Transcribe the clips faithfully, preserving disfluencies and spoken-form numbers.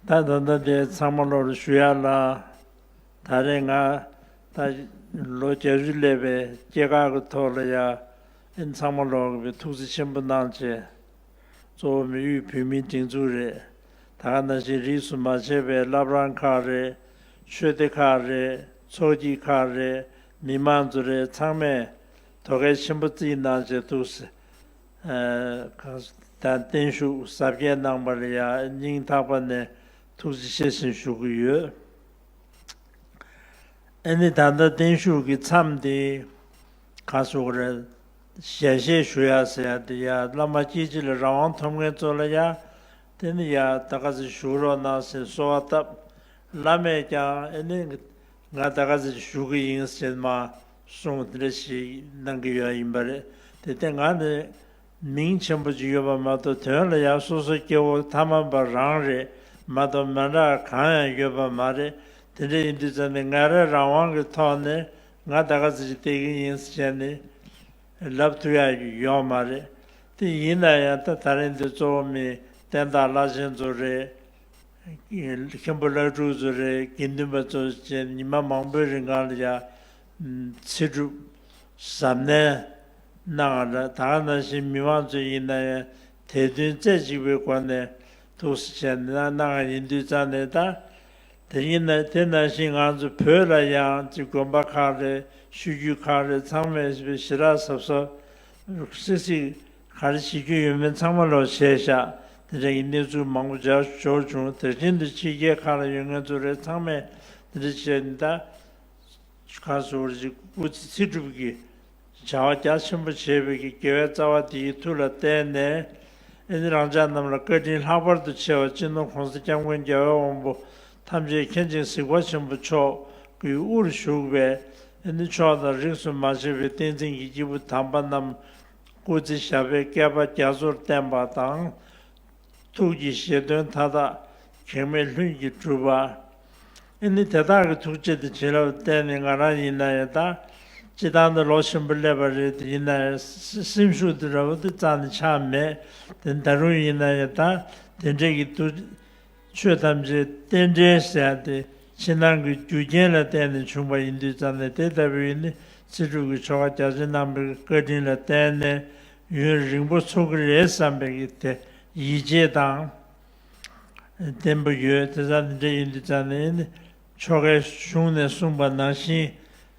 ད་ད་ལྟ་དེ་ཚང་མ་ལོར་ཞུ་ཡ་ལ། ད་རེས་ང་ད་ལོ་བརྒྱད་ཅུ་སླེབས་པའི་སྐྱེས་སྐར་གྱི་ཐོག་ལ་ཡ། ཨེ་ཚང་མ་ལོག་གི་ཐུགས་རྗེ་ཆེན་པོ་གནང་བྱས། གཙོ་བོ་མི་དབུས་བོད་མིའི་སྒྲིག་འཛུགས་རེད། ད་ག་ནང་བཞིན་རིས་སུ་མ་ཆད་པའི་བླ་བྲང་ཁག་རེད། ཆོས་སྡེ་ཁག་རེད། ཚོགས་སྐྱིད་ཁག་རེད། མི་མང་ཚོ་རེད། ཚང་མས་དོ་གལ་ཆེན་པོ་བརྩིས་གནང་བྱས་འདུག་ཟེར། ཨ། གང་ལྟར་བརྟན་བཞུགས་གཟབ་རྒྱས་གནང་བར་ཡ་སྙིང་ཐག་པ་ནས་ཐུགས་རྗེ་ཆེ་ཞེས་ཞུ་གི་ཡོད། ཨ་ནི་ད་ལྟ་བརྟན་བཞུགས་ཀྱི་མཚམས་དེ་ག་ཟེར་དགོས་རེད། ཞལ་བཞེས་ཞུ་ཡ་ཟེར་ཡ་དེ་ཡ་བླ་མ་སྐྱེ་འཆི་ལ་རང་དབང་ཐོབ་མཁན་ཚོ་ལ་ཡ། དེ་ནི་ཡ་ད་ག་ཚོད་བཞུགས་རོགས་གནང་ཟེར་གསོལ་བ་བཏབ། བླ་མས་ཀྱང་ཨ་ནི་ང་ད་ག་ཚོད་བཞུགས་ཀྱི་ཡིན་ཟེར་མ་གསུངས་དེ་འདྲ་ཞིག་གནང་གི་ཡོད་ཡིན་པ་རེད། དེ་ལྟས་ང་ནི། མིང་ཆེན་པོ་ཅིག་ཡོད་པ་མ་གཏོགས་དོན་ལ་ཡང་སོ་སོ་སྐྱེ་བོ་ཐ་མལ་པ་རང་རེད་མ་གཏོགས་མི་འདྲ་གང་ཡང་ཡོད་པ་མ་རེད། དེ་འདྲ་ཡིན་དུས་ཙང་ནས་ང་རང་རང་དབང་གི་ཐོག་ནས་ང་ད་ག་ཚོད་ཅིག་བསྡད་ཀྱི་ཡིན་ཟེར་ནས་ལབ་ཐུབ་ཡ་ཡོད་མ་རེད། དེ་ཡིན་ན་ཡང་ད་ད་རིང་འདི་གཙོ་བོ་མི་བསྟན་བདག་བླ་ཆེན་ཚོ་རེད། མཁན་པོ་བླ་སྤྲུལ་ཚོ་རེད། དགེ་འདུན་པ་ཚོ་བཅས་ཉི་མ་མང་པོའི་རིང་གང་ལ་ཡ། ཚེ་སྒྲུབ། གཟབ་ནན། གནང་བ་འདྲ་ད་ག་ནང་བཞིན་མི་མང་ཚོ་ཡིན་ན་ཡང་དད་འདུན་རྩེ་གཅིག་པའི་སྒོ་ནས་ཐུགས་སུ་བྱས་ནས་གནང་བ་ཡིན་དུས་ཙང་ནས་ད། དེ་ཡིན་ན་དེ་ནང་བཞིན་ང་ཚོ་བོད་ལ་ཡང་ཅིག་དགོན་པ་ཁག་རེད། ཆོས་བརྒྱུད་ཁག་རེད། ཚང་མས་ཞེ་དྲག་གཟབ་གཟབ། སིག་སིག་ག་རེ་བྱེད་རྒྱུ་ཡོད་མེད་ཚང་མ་ལོག་བྱས་ཤག་དེ་འདྲ་ཡི་གནས་ཚུལ་མང་པོ་འབྱོར་འབྱོར་བྱུང་། དེ་བཞིན་དུ་ཕྱི་རྒྱལ་ཁག་ལ་ཡོད་མཁན་ཚོ་རེད། ཚང་མས་དེ་འདྲ་བྱས་ནས་ད་ག་ཟེར་ཅིག་སྐུ་ཚེ་ཚེ་སྒྲུབ་ཀྱི་བྱ་བ་རྒྱ་ཆེན་པོ་བྱས་པའི་གི་དགེ་བའི་རྩ་བ་དེའི་མཐུ་ལ་བརྟེན་ནས་ཨེ་ནི་རང་ཅག་རྣམས་ལ་བཀའ་དྲིན་ལྷག་པར་དུ་ཆེ་བ་སྤྱི་ནོར་༸གོང་ས་༸སྐྱབས་མགོན་རྒྱལ་བའི་དབང་པོ་ཐམས་ཅད་མཁྱེན་ཅིང་གཟིགས་པ་ཆེན་པོ་མཆོག་གི་དབུར་བཞུགས་པའི་ ཨ་ནི་ཕྱོགས་དང་རིས་སུ་མ་ཆད་པའི་བསྟན་འཛིན་གྱི་སྐྱེས་བུ་དམ་པ་རྣམས་སྐུ་ཚེ་ཞབས་པད་བསྐལ་པ་རྒྱ་མཚོར་བརྟན་པ་དང་། ཐུགས་ཀྱི་བཞེད་དོན་མཐའ་དག་གེགས་མེད་ལྷུན་གྱིས་གྲུབ་པ། ཨ་ནི་དེ་དག་གི་ཐུགས་རྗེ་དང་བྱིན་རླབས་བརྟེན་ནས་ང་རང་ཡིན་ན་ཡང་ད། སྤྱིར་བཏང་ད་ལོ་ཆེན་པོ་སླེབས་པ་རེད་དེ་ཡིན་ན་ཡང་སེམས་ཤུགས་དེ་འདྲ་བོ་དེ་རྩ་ནས་ཆགས་མེད། དེ་ད་རུང་ཡིན་ན་ཡང་ད་དེ་འདྲས་ཀྱི་དུ། ཆོས་ཐམས་ཅད་རྟེན་འབྲེལ་ཟེར་ཡ་དེ་ཕྱི་ནང་གི་རྒྱུ་རྐྱེན་ལ་བརྟེན་ནས་བྱུང་བ་ཡིན་དུས་ཙམ་ནས་དེ་ལྟ་བུའི་ནི་ཚེ་སྒྲུབ་ཀྱི་ཆོ་ག་རྒྱ་ཆེན་གནང་བའི་བཀའ་དྲིན་ལ་བརྟེན་ནས་ཡུན་རིང་པོ་འཚོ་གི་རེད་བསམ་པའི་གི་དེ་ཡིད་ཆེས་དང་ལྡན་པ་ཡོད། དེ་ཙམ་འདི་འདྲ་ཡིན་དུས་ཙམ་ནས་ནི་ཆོ་གའི་གཞུང་ནས་གསུངས་པ་ནང་བཞིན།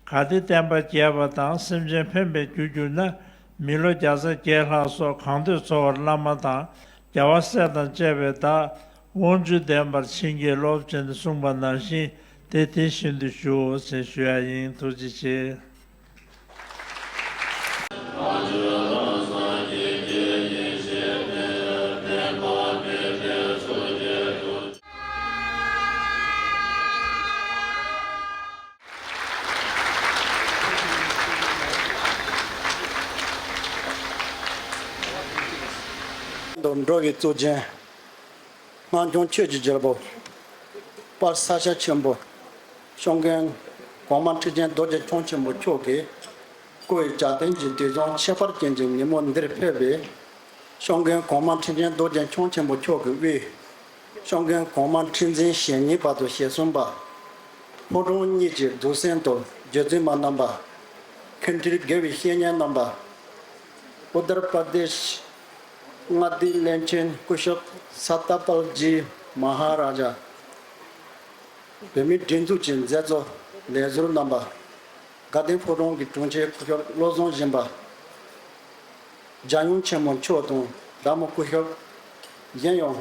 གལ་ཏེ་བསྟན་པ་རྒྱས་པ་དང་སེམས་ཅན་ཕན་པའི་རྒྱུར་གྱུར་ན། མི་ལོ་བརྒྱ་རྩ་བརྒྱད་ལྷག་སོགས་གང་འདོད་འཚོ་བར་བླ་མ་དང་རྒྱལ་བ་སྲས་དང་བཅས་པའི་བདག་དབང་ཕྱུག་བདེན་པར་བྱིན་གྱིས་རློབས་ཅེས་གསུངས་པ་ནང་བཞིན་དེ་དེ་བཞིན་དུ་ཞུའོ་ཞེས་ཞུ་ཡ་ཡིན། ཐུགས་རྗེ་ཆེ། དུ་འགྲོ་བའི་གཙུག་རྒྱན། སྔགས་འཆང་ཆོས་ཀྱི་རྒྱལ་པོ། དཔལ་ས་སྐྱ་ཆེན་པོ། ཤོང་མཁན་གོང་མ་ཁྲི་ཆེན་རྡོ་རྗེ་འཆང་ཆེན་པོ་མཆོག་གིས། སྐུ་ཡི་རྒྱལ་བསྟན་གྱི་དུས་བཟང་ཁྱད་པར་ཅན་གྱི་ཉིན་མོ་འདིར་ཕེབས་པའི། ཤོང་མཁན་གོང་མ་ཁྲི་ཆེན་རྡོ་རྗེ་འཆང་ཆེན་པོ་མཆོག་གི་དབུས། ཤོང་མཁན་གོང་མ་ཁྲི་འཛིན་ཞེ་གཉིས་པ་དང་ཞེ་གསུམ་པ། ཕོ་བྲང་གཉིས་ཀྱི་གདུང་སྲས་དང་རྗེ་བཙུན་མ་རྣམ་པ། མཁན་ཁྲིར་དགེ་བའི་བཤེས་གཉེན་རྣམ་པ། ཨུ་ཏར་པར་དེཤ་མངའ་སྡེའི་བློན་ཆེན་སྐུ་ཞབས་སཏ་པལ་ཇི་མ་ཧཱ་ར་ཇ། བོད་མིའི་སྒྲིག་འཛུགས་ཀྱི་མཛད་གཙོ་ལས་ཟུར་རྣམ་པ། དགའ་ལྡན་ཕོ་བྲང་གི་དྲུང་ཆེ་སྐུ་ཞབས་བློ་བཟང་སྦྱིན་པ། འཇམ་དབྱངས་ཆེན་མོ་མཆོག་དང་བདག་མོ་སྐུ་ཞབས། གཞན་ཡང་།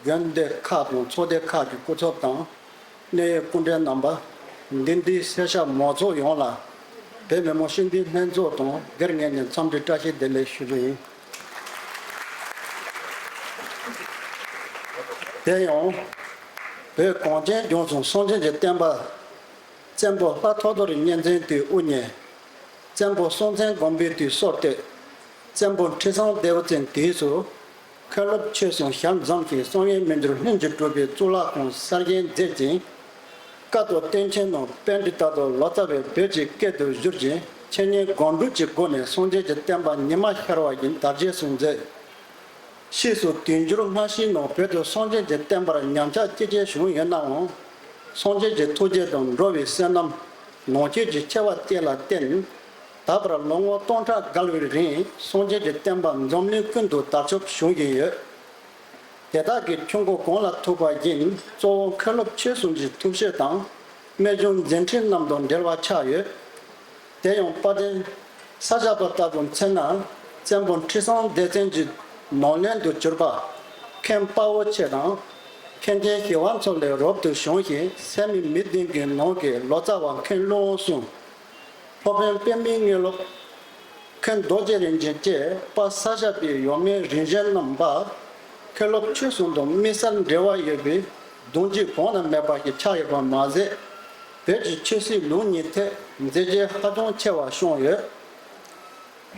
དགོན་སྡེ་ཁག་དང་ཚོགས་སྡེ་ཁག་གི་སྐུ་ཚབ་དང་། གནད་ཡོད་སྐུ་མགྲོན་རྣམ་པ། འདི་འདྲའི་སེར་སྐྱ་མང་ཚོགས་ཡོངས་ལ། བོད་མི་མང་སྤྱི་འཐུས་ལྷན་ཚོགས་དང་སྒེར་ངོས་ནས་འཚམས་འདྲི་བཀྲ་ཤིས་བདེ་ལེགས་ཞུ་རྒྱུ་ཡིན། དེ་ཡང་། བོད་གངས་ཅན་ལྗོངས་སུ་སངས་རྒྱས་ཀྱི་བསྟན་པ། བཙན་པོ་ལྷ་ཐོ་ཐོ་རི་གཉན་བཙན་དུས་དབུ་བརྙེས། བཙན་པོ་སྲོང་བཙན་སྒམ་པོའི་དུས་སྲོག་བཏོད། བཙན་པོ་ཁྲི་སྲོང་ལྡེ་བཙན་དུས་སུ། མཁན་སློབ་ཆོས་གསུམ་ཞལ་འཛོམས་ཤིང་བསམ་ཡས་མི་འགྱུར་ལྷུན་གྱིས་གྲུབ་པའི་གཙུག་ལག་ཁང་གསར་བཞེངས་མཛད་ཅིང་། བཀའ་དང་བསྟན་བཅོས་རྣམས་པཎྜི་ཏ་དང་ལོ་ཙཱ་བའི་བོད་ཀྱི་སྐད་དུ་བསྒྱུར་ཅིང་འཆད་ཉན་སྒོམ་སྒྲུབ་ཀྱི་སྒོ་ནས་སངས་རྒྱས་ཀྱི་བསྟན་པ་ཉི་མ་ཤར་བ་བཞིན་དར་རྒྱས་སུ་མཛད། ཕྱིས་སུ་དུས་འགྱུར་སྔ་ཕྱིའི་ནང་བོད་དུ་སངས་རྒྱས་ཀྱི་བསྟན་པར་ཉམས་ཆག་ཅི་ཆེ་བྱུང་ཡོད་ནའང་། སངས་རྒྱས་ཀྱི་ཐུགས་རྗེ་དང་འགྲོ་བའི་བསོད་ནམས། ནང་ཆོས་ཀྱི་ཆེ་བ་བཅས་ལ་བརྟེན། ད་བར་ལོ་ངོ་སྟོང་ཕྲག་བརྒལ་བའི་རིང་སངས་རྒྱས་ཀྱི་བསྟན་པ་འཛམ་གླིང་ཀུན་ཏུ་དར་ཁྱབ་བྱུང་བཞིན་ཡོད། དེ་དག་གི་ཆུ་མགོ་གང་ལ་ཐུག་པ་བཞིན་གཙོ་བོ་མཁན་སློབ་ཆོས་གསུམ་གྱི་ཐུགས་བཞེད་དང་རྨད་བྱུང་མཛད་འཕྲིན་རྣམས་དང་འབྲེལ་བ་ཆགས་ཡོད། དེ་ཡང་དཔལ་ལྡན་ས་སྐྱ་པ་ལྟ་བུ་མཚོན་ན། བཙན་པོ་ཁྲི་སྲོང་ལྡེ་བཙན་གྱི་ནང་བློན་དུ་གྱུར་པ། མཁན་དཔའ་བོ་ཆེ་དང་། མཁན་ཆེན་ཞི་བ་འཚོ་ལས་རབ་ཏུ་བྱུང་ཞིང་སད་མི་མི་བདུན་གྱི་ནང་གི་ལོ་ཙཱ་བ་མཁན་ཀླུ་དབང་གསུམ། སློབ་དཔོན་པདྨའི་དངོས་སློབ། མཁན་རྡོ་རྗེ་རིན་ཆེན་བཅས་དཔལ་ས་སྐྱ་པའི་ཡབ་མེས་རིམ་བྱོན་རྣམ་པ། མཁན་སློབ་ཆོས་གསུམ་དང་དམིགས་བསལ་འབྲེལ་བ་ཡོད་པའི་གདུང་རྒྱུད་གང་ན་མེད་པ་ཞིག་ཆགས་ཡོད་པ་མ་ཟད། བོད་ཀྱི་ཆོས་སྲིད་ལུགས་གཉིས་ཐད་མཛད་རྗེས་ཧ་ཅང་ཆེ་བ་བྱུང་ཡོད།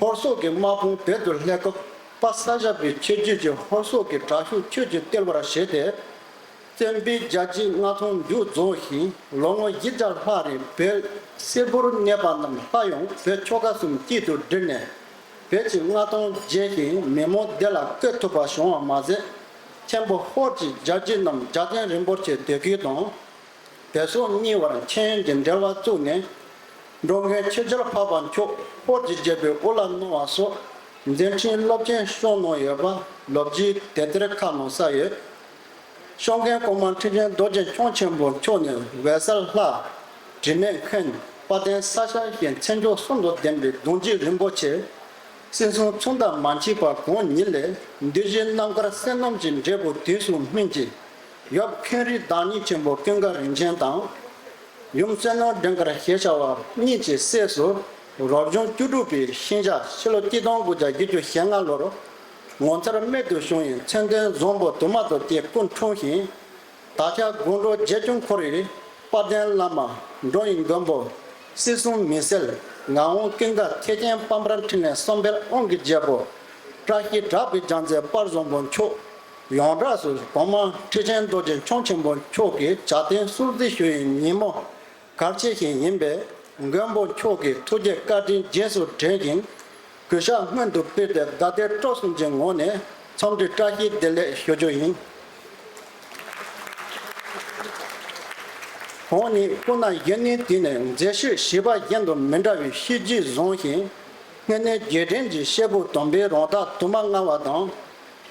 ཧོར་སོག་གི་དམག་དཔུང་བོད་དུ་སླེབས་སྐབས་དཔལ་ས་སྐྱ་པའི་ཆོས་བརྒྱུད་ཀྱིས་ཧོར་སོག་གི་དྲག་ཤུགས་ཆོས་ཀྱིས་བཏུལ་བར་བྱས་ཏེ། བཙན་པོའི་རྒྱལ་གཅེས་མངའ་ཐང་མཇུག་རྫོགས་ཤིང་ལོ་ངོ་བཞི་བརྒྱ་ལྷག་རིང་བོད་སིལ་བུར་གནས་པ་རྣམས་སླར་ཡང་བོད་ཆོལ་ཁ་གསུམ་གཅིག་ཏུ་བསྒྲིལ་ནས་བོད་ཀྱི་མངའ་ཐང་རྒྱས་ཤིང་མི་མང་བདེ་ལ་བཀོད་ཐུབ་པ་བྱུང་བ་མ་ཟད། མཁན་པོ་ཧོར་གྱི་རྒྱལ་གཅེས་རྣམས་རྒྱལ་བསྟན་རིན་པོ་ཆེ་དད་གུས་དང་། བོད་སོག་གཉིས་བར་མཁྱེན་ཡོན་གྱི་འབྲེལ་བ་བཙུགས་ནས། འགྲོ་མགོན་ཆོས་རྒྱལ་འཕགས་པ་མཆོག་ཧོར་གྱི་རྒྱལ་པོའི་དབུ་བླ་གནང་བ་སོགས་མཛད་འཕྲིན་རླབས་ཆེན་བསྐྱངས་གནང་ཡོད་པ་ལོ་རྒྱུས་དེབ་ཐེར་ཁག་ནང་གསལ་ཡོད། ཤོང་མཁན་གོང་མ་ཁྲི་ཆེན་རྡོ་རྗེ་འཆང་ཆེན་པོ་མཆོག་ནི་འོད་གསལ་ལྷ། དྲི་མེད་མཁན། དཔལ་ལྡན་ས་སྐྱ་ཞེས་མཚན་མཆོག་གསུམ་དང་ལྡན་པའི་གདུང་རྒྱུད་རིན་པོ་ཆེ། སྲིད་གསུམ་མཚུངས་ཟླ་མ་མཆིས་པ་གང་ཉིད་ལས་འདུལ་བྱའི་རྣམ་དཀར་བསོད་ནམས་ཀྱི་འབྲས་བུ་དུས་གསུམ་སྨིན་ཅིང་། ཡབ་མཁན་རིགས་བདག་ཉིད་ཆེན་པོ་ཀུན་དགའ་རིན་ཆེན་དང་། ཡུམ་བསོད་ནམས་སྒྲོན་དཀར་ཞེས་བྱ་བ་གཉིས་ཀྱི་སྲས་སུ་རབ་བྱུང་བཅུ་དྲུག་པའི་ཤིང་བྱ་ཕྱི་ལོ་གཅིག་སྟོང་དགུ་བརྒྱ་བཞི་བཅུ་ཞེ་ལྔ་ལོར་ངོ་མཚར་རྨད་དུ་བྱུང་བའི་མཚན་ལྡན་བཟང་པོ་དུ་མ་དང་བཅས་སྐུ་འཁྲུངས་ཤིང་། དར་ཁྱབ་དགོང་དྲོ་རྗེ་བཙུན་འཁོར་བའི་དཔལ་ལྡན་བླ་མ་འགྲོ་བའི་མགོན་པོ། སྲིད་གསུམ་མི་སེལ་ངག་དབང་ཀུན་དགའ་ཐེག་ཆེན་དཔལ་འབར་འཕྲིན་ལས་གསུམ་པའི་དབང་གི་རྒྱལ་པོ། བཀྲ་ཤིས་གྲགས་པའི་རྒྱལ་མཚན་དཔལ་བཟང་པོ་མཆོག། ཡོངས་གྲགས་སུ་གོང་མ་ཁྲི་ཆེན་རྡོ་རྗེ་འཆང་ཆེན་པོ་མཆོག་གིས་ཇ་རྟེན་སྲུང་བརྩི་ཞུ་བའི་ཉིན་མོ་གལ་ཆེ་ཞིག་ཡིན་པས། མགོན་པོ་མཆོག་གི་ཐུགས་རྗེ་བཀའ་དྲིན་རྗེས་སུ་དྲན་ཞིང་། གུས་ཞབས་སྔོན་དུ་ཕུལ་ཏེ་དགའ་དད་སྤྲོ་གསུམ་གྱི་ངང་ནས་འཚམས་འདྲི་བཀྲ་ཤིས་བདེ་ལེགས་ཞུ་རྒྱུ་ཡིན། ཁོང་ཉིད་སྐུ་ན་གཞོན་ནུའི་དུས་ནས་མཛད་ཤུལ་གཞིས་པ་གཞན་དང་མི་འདྲ་བའི་གཤིས་རྒྱུད་བཟང་ཞིང་། སྔོན་གནས་རྗེས་དྲན་གྱི་བཤད་པའི་དམ་པའི་རང་རྟགས་དུ་མ་མངའ་བ་དང་།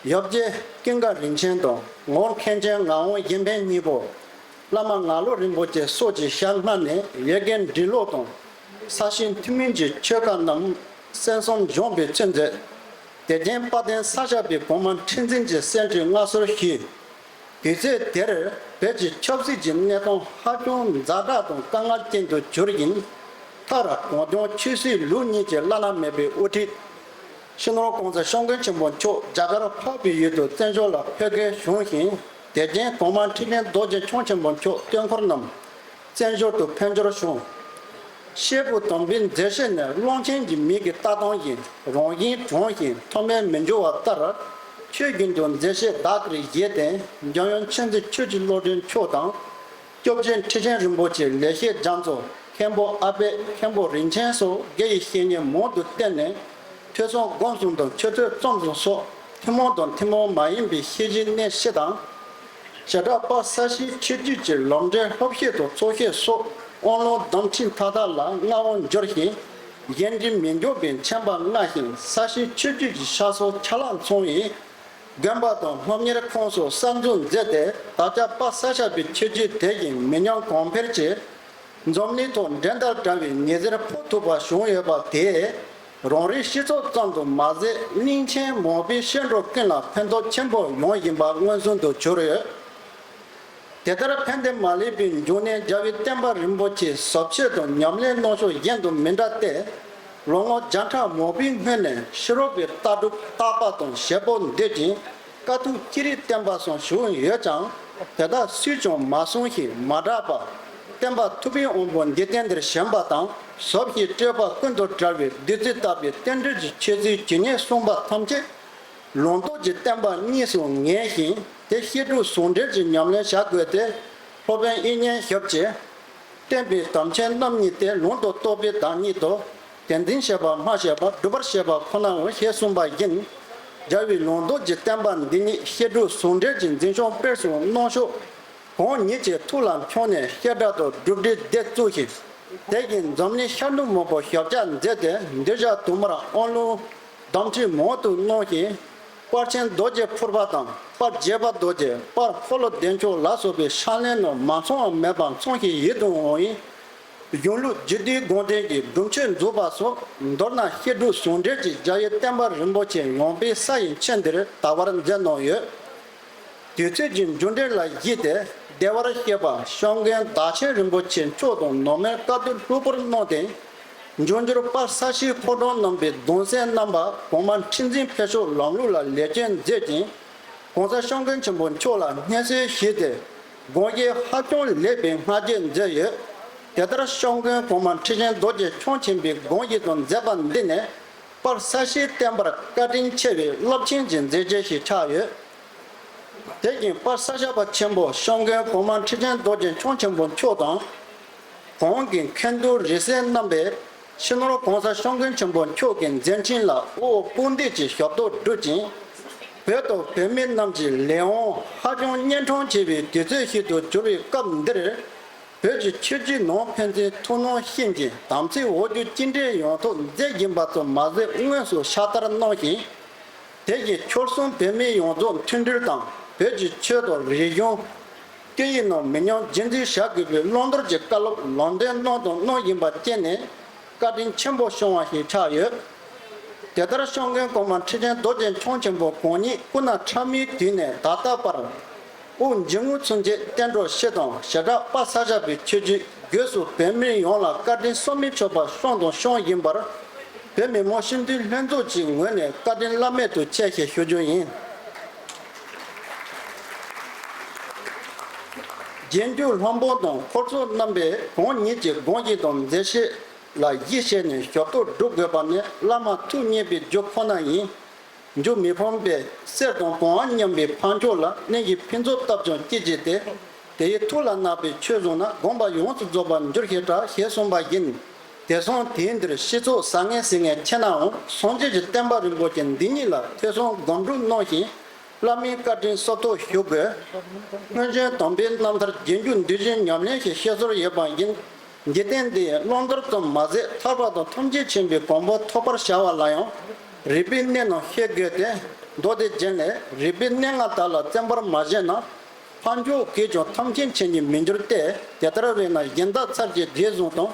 ཡབ་རྗེ་ཀུན་དགའ་རིན་ཆེན་དང་ངོར་མཁན་ཆེན་ངག་དབང་གཞན་ཕན་གཉིས་པོ། བླ་མ་ངག་བློ་རིན་པོ་ཆེ་སོགས་ཀྱི་ཞལ་སྔ་ནས་ཡི་གེ་འབྲི་ཀློག་དང་། ས་ཞིང་ཐུན་མིན་གྱི་ཆོས་བཀའ་རྣམས་གསན་བསམ་སྦྱངས་པའི་ཚུལ་མཛད། དེ་རྗེས་དཔལ་ལྡན་ས་སྐྱ་པའི་གོང་མ་ཁྲི་འཛིན་གྱི་གསེར་ཁྲིར་མངའ་གསོལ་ཞུས། དུས་ཚོད་དེར་བོད་ཀྱི་ཆབ་སྲིད་ཀྱི་གནས་སྟངས་ཧ་ཅང་ཛ་དྲག་དང་དཀའ་ངལ་ཅན་དུ་གྱུར་ཞིང་། མཐར་གངས་ལྗོངས་ཆོས་སྲིད་ལུགས་གཉིས་ཀྱི་བླ་ན་མེད་པའི་དབུ་ཁྲིད། སྤྱི་ནོར་༸གོང་ས་༸སྐྱབས་མགོན་ཆེན་པོ་མཆོག་རྒྱ་གར་འཕགས་པའི་ཡུལ་དུ་བཙན་བྱོལ་ལ་ཕེབས་སྐལ་བྱུང་ཞིང་། དེ་རྗེས་གོང་མ་ཁྲི་ཆེན་རྡོ་རྗེ་འཆང་ཆེན་པོ་མཆོག་སྟོན་འཁོར་རྣམས་བཙན་བྱོལ་དུ་ཕེབས་འབྱོར་བྱུང་། བཤད་པའི་དམ་པའི་མཛད་བཞིན་ནི་ཀློང་ཆེན་གྱི་མིག་གིས་ལྟ་སྟངས་ཀྱིས་རང་བཞིན་དྲང་ཞིང་མཐོ་དམན་མི་འགྱུར་བ་ལྟར། ཆོས་རྒྱུན་དུ་མཛད་བཞེད་བདག་གིར་བཞེས་ཏེ། འཇམ་དབྱངས་མཁྱེན་བརྩེ་ཆོས་ཀྱི་བློ་གྲོས་མཆོག་དང་། སྐྱབས་རྗེ་ཁྲི་ཆེན་རིན་པོ་ཆེ་ལེགས་བཤད་རྒྱ་མཚོ། མཁན་པོ་ཨ་པད། མཁན་པོ་རིན་ཆེན་སོགས་དགེ་ཡི་བཤེས་གཉེན་མང་དུ་བསྟེན་ནས། ཐོས་བསམ་སྒོམ་གསུམ་དང་ཆོས་ཐོས་རྩོམ་གསུམ་སོགས་ཐུན་མོང་དང་ཐུན་མོང་མ་ཡིན་པའི་ཤེས་བྱའི་གནས་བཞི་དང་། བྱེ་བྲག་པ་ས་གཞིའི་ཆོས་བརྒྱུད་ཀྱི་ལམ་འབྲས་སློབ་བཤད་དང་ཚོགས་བཤད་སོགས་དབང་ལུང་གདམས་ཁྲིད་མཐའ་དག་ལ་མངའ་དབང་འབྱོར་ཞིང་། གཞན་དྲིང་མི་འཇོག་པའི་མཁྱེན་པ་མངའ་ཞིང་ས་གཞིའི་ཆོས་བརྒྱུད་ཀྱི་ཤ་ཟོར་ཆ་ལག་ཚང་བའི་དགོན་པ་དང་སློབ་གཉེར་ཁང་སོགས་གསར་འཛུགས་མཛད་དེ། ད་ཆ་པ་ས་ཤ་པའི་ཆོས་བརྒྱུད་དེ་བཞིན་མི་ཉམས་གོང་འཕེལ་གྱིས། འཛམ་གླིང་ཐོག་འགྲན་ཟླ་བྲལ་བའི་ཉི་ཟེར་འཕོ་ཐུབ་པ་བྱུང་ཡོད་པ་དེས། རང་རེའི་སྤྱི་ཚོགས་ཙམ་དུ་མ་ཟད། གླིང་ཆེན་མོན་པའི་བཤད་སྒྲུབ་ཀུན་ལ་ཕན་ཐོགས་ཆེན་པོ་ཡོང་བཞིན་པ་མངོན་སུམ་དུ་གྱུར་ཡོད། དེ་ལྟར་ཕན་བདེ་མ་ལུས་པའི་འབྱུང་གནས་རྒྱལ་བའི་བསྟན་པ་རིན་པོ་ཆེའི་ཟབ་ཆོས་དང་ཉམས་ལེན་གནང་ཕྱོགས་གཞན་དུ་མི་འདྲ་སྟེ། ལོ་ངོ་བརྒྱ་ཕྲག་མང་པོའི་སྔོན་ནས་ཕྱི་རོལ་པའི་ལྟ་གྲུབ་བརྟག་པ་དང་བྱེད་པོ་འདོད་ཅིང་། དཀའ་ཐུབ་ཅི་རིགས་བསྟན་པ་གསུངས་བཞུགས་ཡོད་ཀྱང་། དེ་དག་སུས་ཀྱང་མ་གསུངས་ཤིང་མ་གྲགས་པ། བསྟན་པ་ཐུབ་པའི་དབང་པོ་འཇིག་རྟེན་འདིར་བྱོན་པ་དང་། ཟབ་ཞི་སྤྲོས་པ་ཀུན་ཏུ་བྲལ་བའི་བདུད་རྩི་ལྟ་བུའི་རྟེན་འབྲེལ་གྱི་ཆོས་ཚུལ་ཇི་སྙེད་གསུངས་པ་ཐམས་ཅད། ལུང་རྟོགས་ཀྱི་བསྟན་པ་གཉིས་སུ་ངེས་ཤིང་། དེ་བཤད་སྒྲུབ་ཟུང་འབྲེལ་གྱི་ཉམས་ལེན་བྱ་དགོས་ཏེ། སློབ་དཔོན་དབྱིག་གཉེན་ཞབས་ཀྱིས། བསྟན་པའི་དམ་ཆོས་རྣམ་གཉིས་ཏེ། ལུང་དང་རྟོགས་པའི་བདག་ཉིད་དོ། དེ་འཛིན་བྱེད་པ་སྨྲ་བྱེད་པ་སྒྲུབ་པར་བྱེད་པ་ཁོ་ནའོ་ཞེས་གསུངས་པ་བཞིན། རྒྱལ་བའི་ལུང་རྟོགས་ཀྱི་བསྟན་པ་འདི་ཉིད་བཤད་སྒྲུབ་ཟུང་འབྲེལ་གྱི་འཛིན་སྐྱོང་སྤེལ་གསུམ་གནང་ཕྱོགས། གང་ཉིད་ཀྱི་ཐུགས་ལ་འཁྱོངས་ནས་བཤད་གྲྭ་དང་སྒྲུབ་སྡེ་སྡེ་བཙུགས་ཤིང་། དེ་བཞིན་འཛམ་གླིང་ཤར་ནུབ་མང་པོར་ཞབས་བཅགས་མཛད་དེ། འདི་བཞག་དུ་མར་དབང་ལུང་གདམས་ཁྲིད་མང་དུ་གནང་ཞིང་། དཔལ་ཆེན་རྡོ་རྗེ་ཕུར་པ་དང་། དཔལ་དགྱེས་པ་རྡོ་རྗེ། དཔལ་འཁོར་ལོ་བདེ་མཆོག་ལ་སོགས་པའི་ཕྱག་ལེན་རྣམས་མ་ཚང་བ་མེད་པར་ཚང་ཞིང་ཡིད་དུ་འོང་བའི་གཞུང་ལུགས་རྒྱུད་སྡེའི་དགོངས་དོན་གྱི་སྒྲུབ་མཆོད་མཛོད་པ་སོགས། མདོར་ན་བཤད་སྒྲུབ་ཟུང་འབྲེལ་གྱི་རྒྱ་ཡི་བསྟན་པ་རིན་པོ་ཆེ་ཡངས་པའི་ས་ཡི་ཁྱོན་འདིར་དར་བར་མཛད་གནང་ཡོད། དུས་ཚོད་ཀྱི་འགྱུར་འགྲོས་ལ་གཞིགས་ཏེ། བདེ་བར་གཤེགས་པ་སྐྱབས་མགོན་བདག་ཆེན་རིན་པོ་ཆེ་མཆོག་དང་ནང་མའི་བཀའ་བསྡུར་གློ་བུར་གནང་སྟེ། འབྱུང་འགྱུར་པ་ས་གཞིའི་ཕོ་བྲང་རྣམ་པའི་གདུང་སྲས་རྣམ་པ་གོང་མ་ཁྲི་འཛིན་ཕེབས་ཕྱོགས་ལམ་ལུགས་ལ་ལེགས་བཅོས་མཛད་ཅིང་། ༸གོང་ས་སྐྱབས་མགོན་ཆེན་པོ་མཆོག་ལ་སྙན་སེང་ཞུས་ཏེ། དགོངས་བཞེས་ཧ་ཅང་ལེགས་པའི་བསྔགས་བརྗོད་མཛད་ཡོད། དེ་ལྟར་སྐྱབས་མགོན་གོང་མ་ཁྲི་ཆེན་རྡོ་རྗེ་འཆང་ཆེན་པོའི་དགོངས་བཞེས་དང་མཛད་པ་འདི་ནི། པར་ས་གཞིའི་བསྟན་པར་བཀའ་དྲིན་ཆེ་བའི་རླབས་ཆེན་གྱི་མཛད་རྗེས་ཤིག་ཆགས་ཡོད། དེ་བཞིན་པར་ས་སྐྱ་པ་ཆེན་པོ་སྐྱབས་མགོན་གོང་མ་ཁྲི་ཆེན་རྡོ་རྗེ་འཆང་ཆེན་པོ་མཆོག་དང་། གོང་གི་མཁན་ཟུར་རིགས་སྲས་རྣམ་པས་སྤྱི་ནོར་༸གོང་ས་སྐྱབས་མགོན་ཆེན་པོ་མཆོག་གི་མཛད་འཕྲིན་ལ་དབུ་འོག་དཔུང་འདེགས་ཀྱི་ཞབས་ཏོག་སྒྲུབ་ཅིང་། བོད་དང་བོད་མི་རྣམས་ཀྱི་ལས་དབང་ཧ་ཅང་གཉན་འཕྲང་ཆེ་བའི་དུས་ཚོད་ཞིག་ཏུ་གྱུར་བའི་སྐབས་འདིར། བོད་ཀྱི་ཆོས་བརྒྱུད་ནང་ཕན་ཚུན་ཐུགས་སྣང་ཤེས་ཀྱིས་དམ་ཚིག་འོག་འགྱུ་གཅིག་འདྲེས་ཡོང་ཐབས་མཛད་བཞིན་པ་ཙམ་མ་ཟད། དངོས་སུ་ཕྱག་བསྟར་གནང་ཞིང་། དེ་བཞིན་ཆོལ་གསུམ་བོད་མི་ཡོངས་རྫོགས་མཐུན་སྒྲིལ་དང་། བོད་ཀྱི་ཆོས་དང་རིག་གཞུང་། སྐད་ཡིག་རྣམས་མི་ཉམས་རྒྱུན་འཛིན་བྱ་དགོས་པའི་བླང་དོར་གྱི་བཀའ་སློབ་ལམ་སྟོན་གནང་དང་གནང་བཞིན་པ་བཅས་ནས་བཀའ་དྲིན་ཆེན་པོ་བསྐྱངས་པ་ཞིག་ཆགས་ཡོད། དེ་ལྟར་སྐྱབས་མགོན་གོང་མ་ཁྲི་ཆེན་རྡོ་རྗེ་འཆང་ཆེན་པོ་གང་ཉིད་སྐུ་ན་ཕྲ་མོའི་དུས་ནས་ད་ལྟ་བར། དབུ་འབྱེད་ངོས་ཚུན་ཆད་བསྟན་འགྲོ་སྤྱི་དང་བྱེ་བྲག་པ་ས་སྐྱ་པའི་ཆོས་བརྒྱུད་སྒོས་སུ་བོད་མི་ཡོངས་ལ་བཀའ་དྲིན་གསོ་མི་ཆོད་པ་བསྐྱངས་དང་སྐྱོང་བཞིན་པར། བོད་མི་མང་སྤྱི་འཐུས་ལྷན་ཚོགས་ཀྱི་ངོས་ནས་བཀའ་དྲིན་བླ་མེད་དུ་ཆེ་ཞེས་ཞུ་རྒྱུ་ཡིན། རྗེས་འཇུག་སློབ་དཔོན་དང་འཁོར་ཚོགས་རྣམ་པས་གང་ཉིད་ཀྱི་དགོངས་གཞི་དང་མཛད་བྱ་ལ་གཞི་བྱས་ནས་ཞབས་ཏོག་སྒྲུབ་དགོས་པ་ནི་བླ་མ་ཐུགས་མཉེས་པའི་རྒྱུ་ཁོ་ན་ཡིན། འཇུ་མི་ཕམ་པས་གསེར་དང་གོང་བ་མཉམ་པའི་ཕ་མཆོག་ལ་གནས་ཀྱི་ཕུན་ཚོགས་བཏབ་ཀྱང་ཅི་བྱེད་དེ། དེ་ཡི་ཐུགས་ལ་བརྣག་པའི་ཆོས་བཟུང་ན་དགོངས་པ་ཡོངས་སུ་རྫོགས་པར་འགྱུར་ཞེས་གྲགས་ཞེས་གསུངས་པ་ཡིན། དེང་སང་དུས་འདིར་སྤྱི་ཚོགས་བཟང་ངན་ཟེར་མཁན་ཆེ་ནའང་སངས་རྒྱས་ཀྱི་བསྟན་པ་རིན་པོ་ཆེ་འདི་ཉིད་ལ་ཐོས་བསམ་སྒོམ་སྒྲུབ་གནང་ཞིང་། བླ་མའི་བཀའ་དྲིན་གསོ་ཐུབ་ཞུ་དགོས། སྔོན་བྱོན་དམ་པའི་རྣམ་ཐར་རྗེས་འཇུག་འདི་བཞིན་ཉམས་ལེན་ཞེས་བཤད་སྲོལ་ཡོད་པ་ཡིན། འཇིག་རྟེན་འདི་ཡི་བླང་དོར་ཙམ་མ་ཟད་ཐར་པ་དང་ཐམས་ཅད་མཁྱེན་པའི་གོ་འཕང་ཐོབ་པར་བྱ་བ་ལ་ཡང་རིག་པའི་གནས་རྣམས་ཤེས་དགོས་ཏེ། མདོ་སྡེ་རྒྱན་ལས། རིག་པའི་གནས་ལྔ་དག་ལ་བརྩོན་པར་མ་བྱས་ན། ཕ་མཆོག་གིས་ཀྱང་ཐམས་ཅད་མཁྱེན་ཉིད་མི་འགྱུར་ཏེ། དེ་ལྟར་བས་ན་གཞན་དག་ཚར་གྱི་རྗེས་བཟུང་དང་།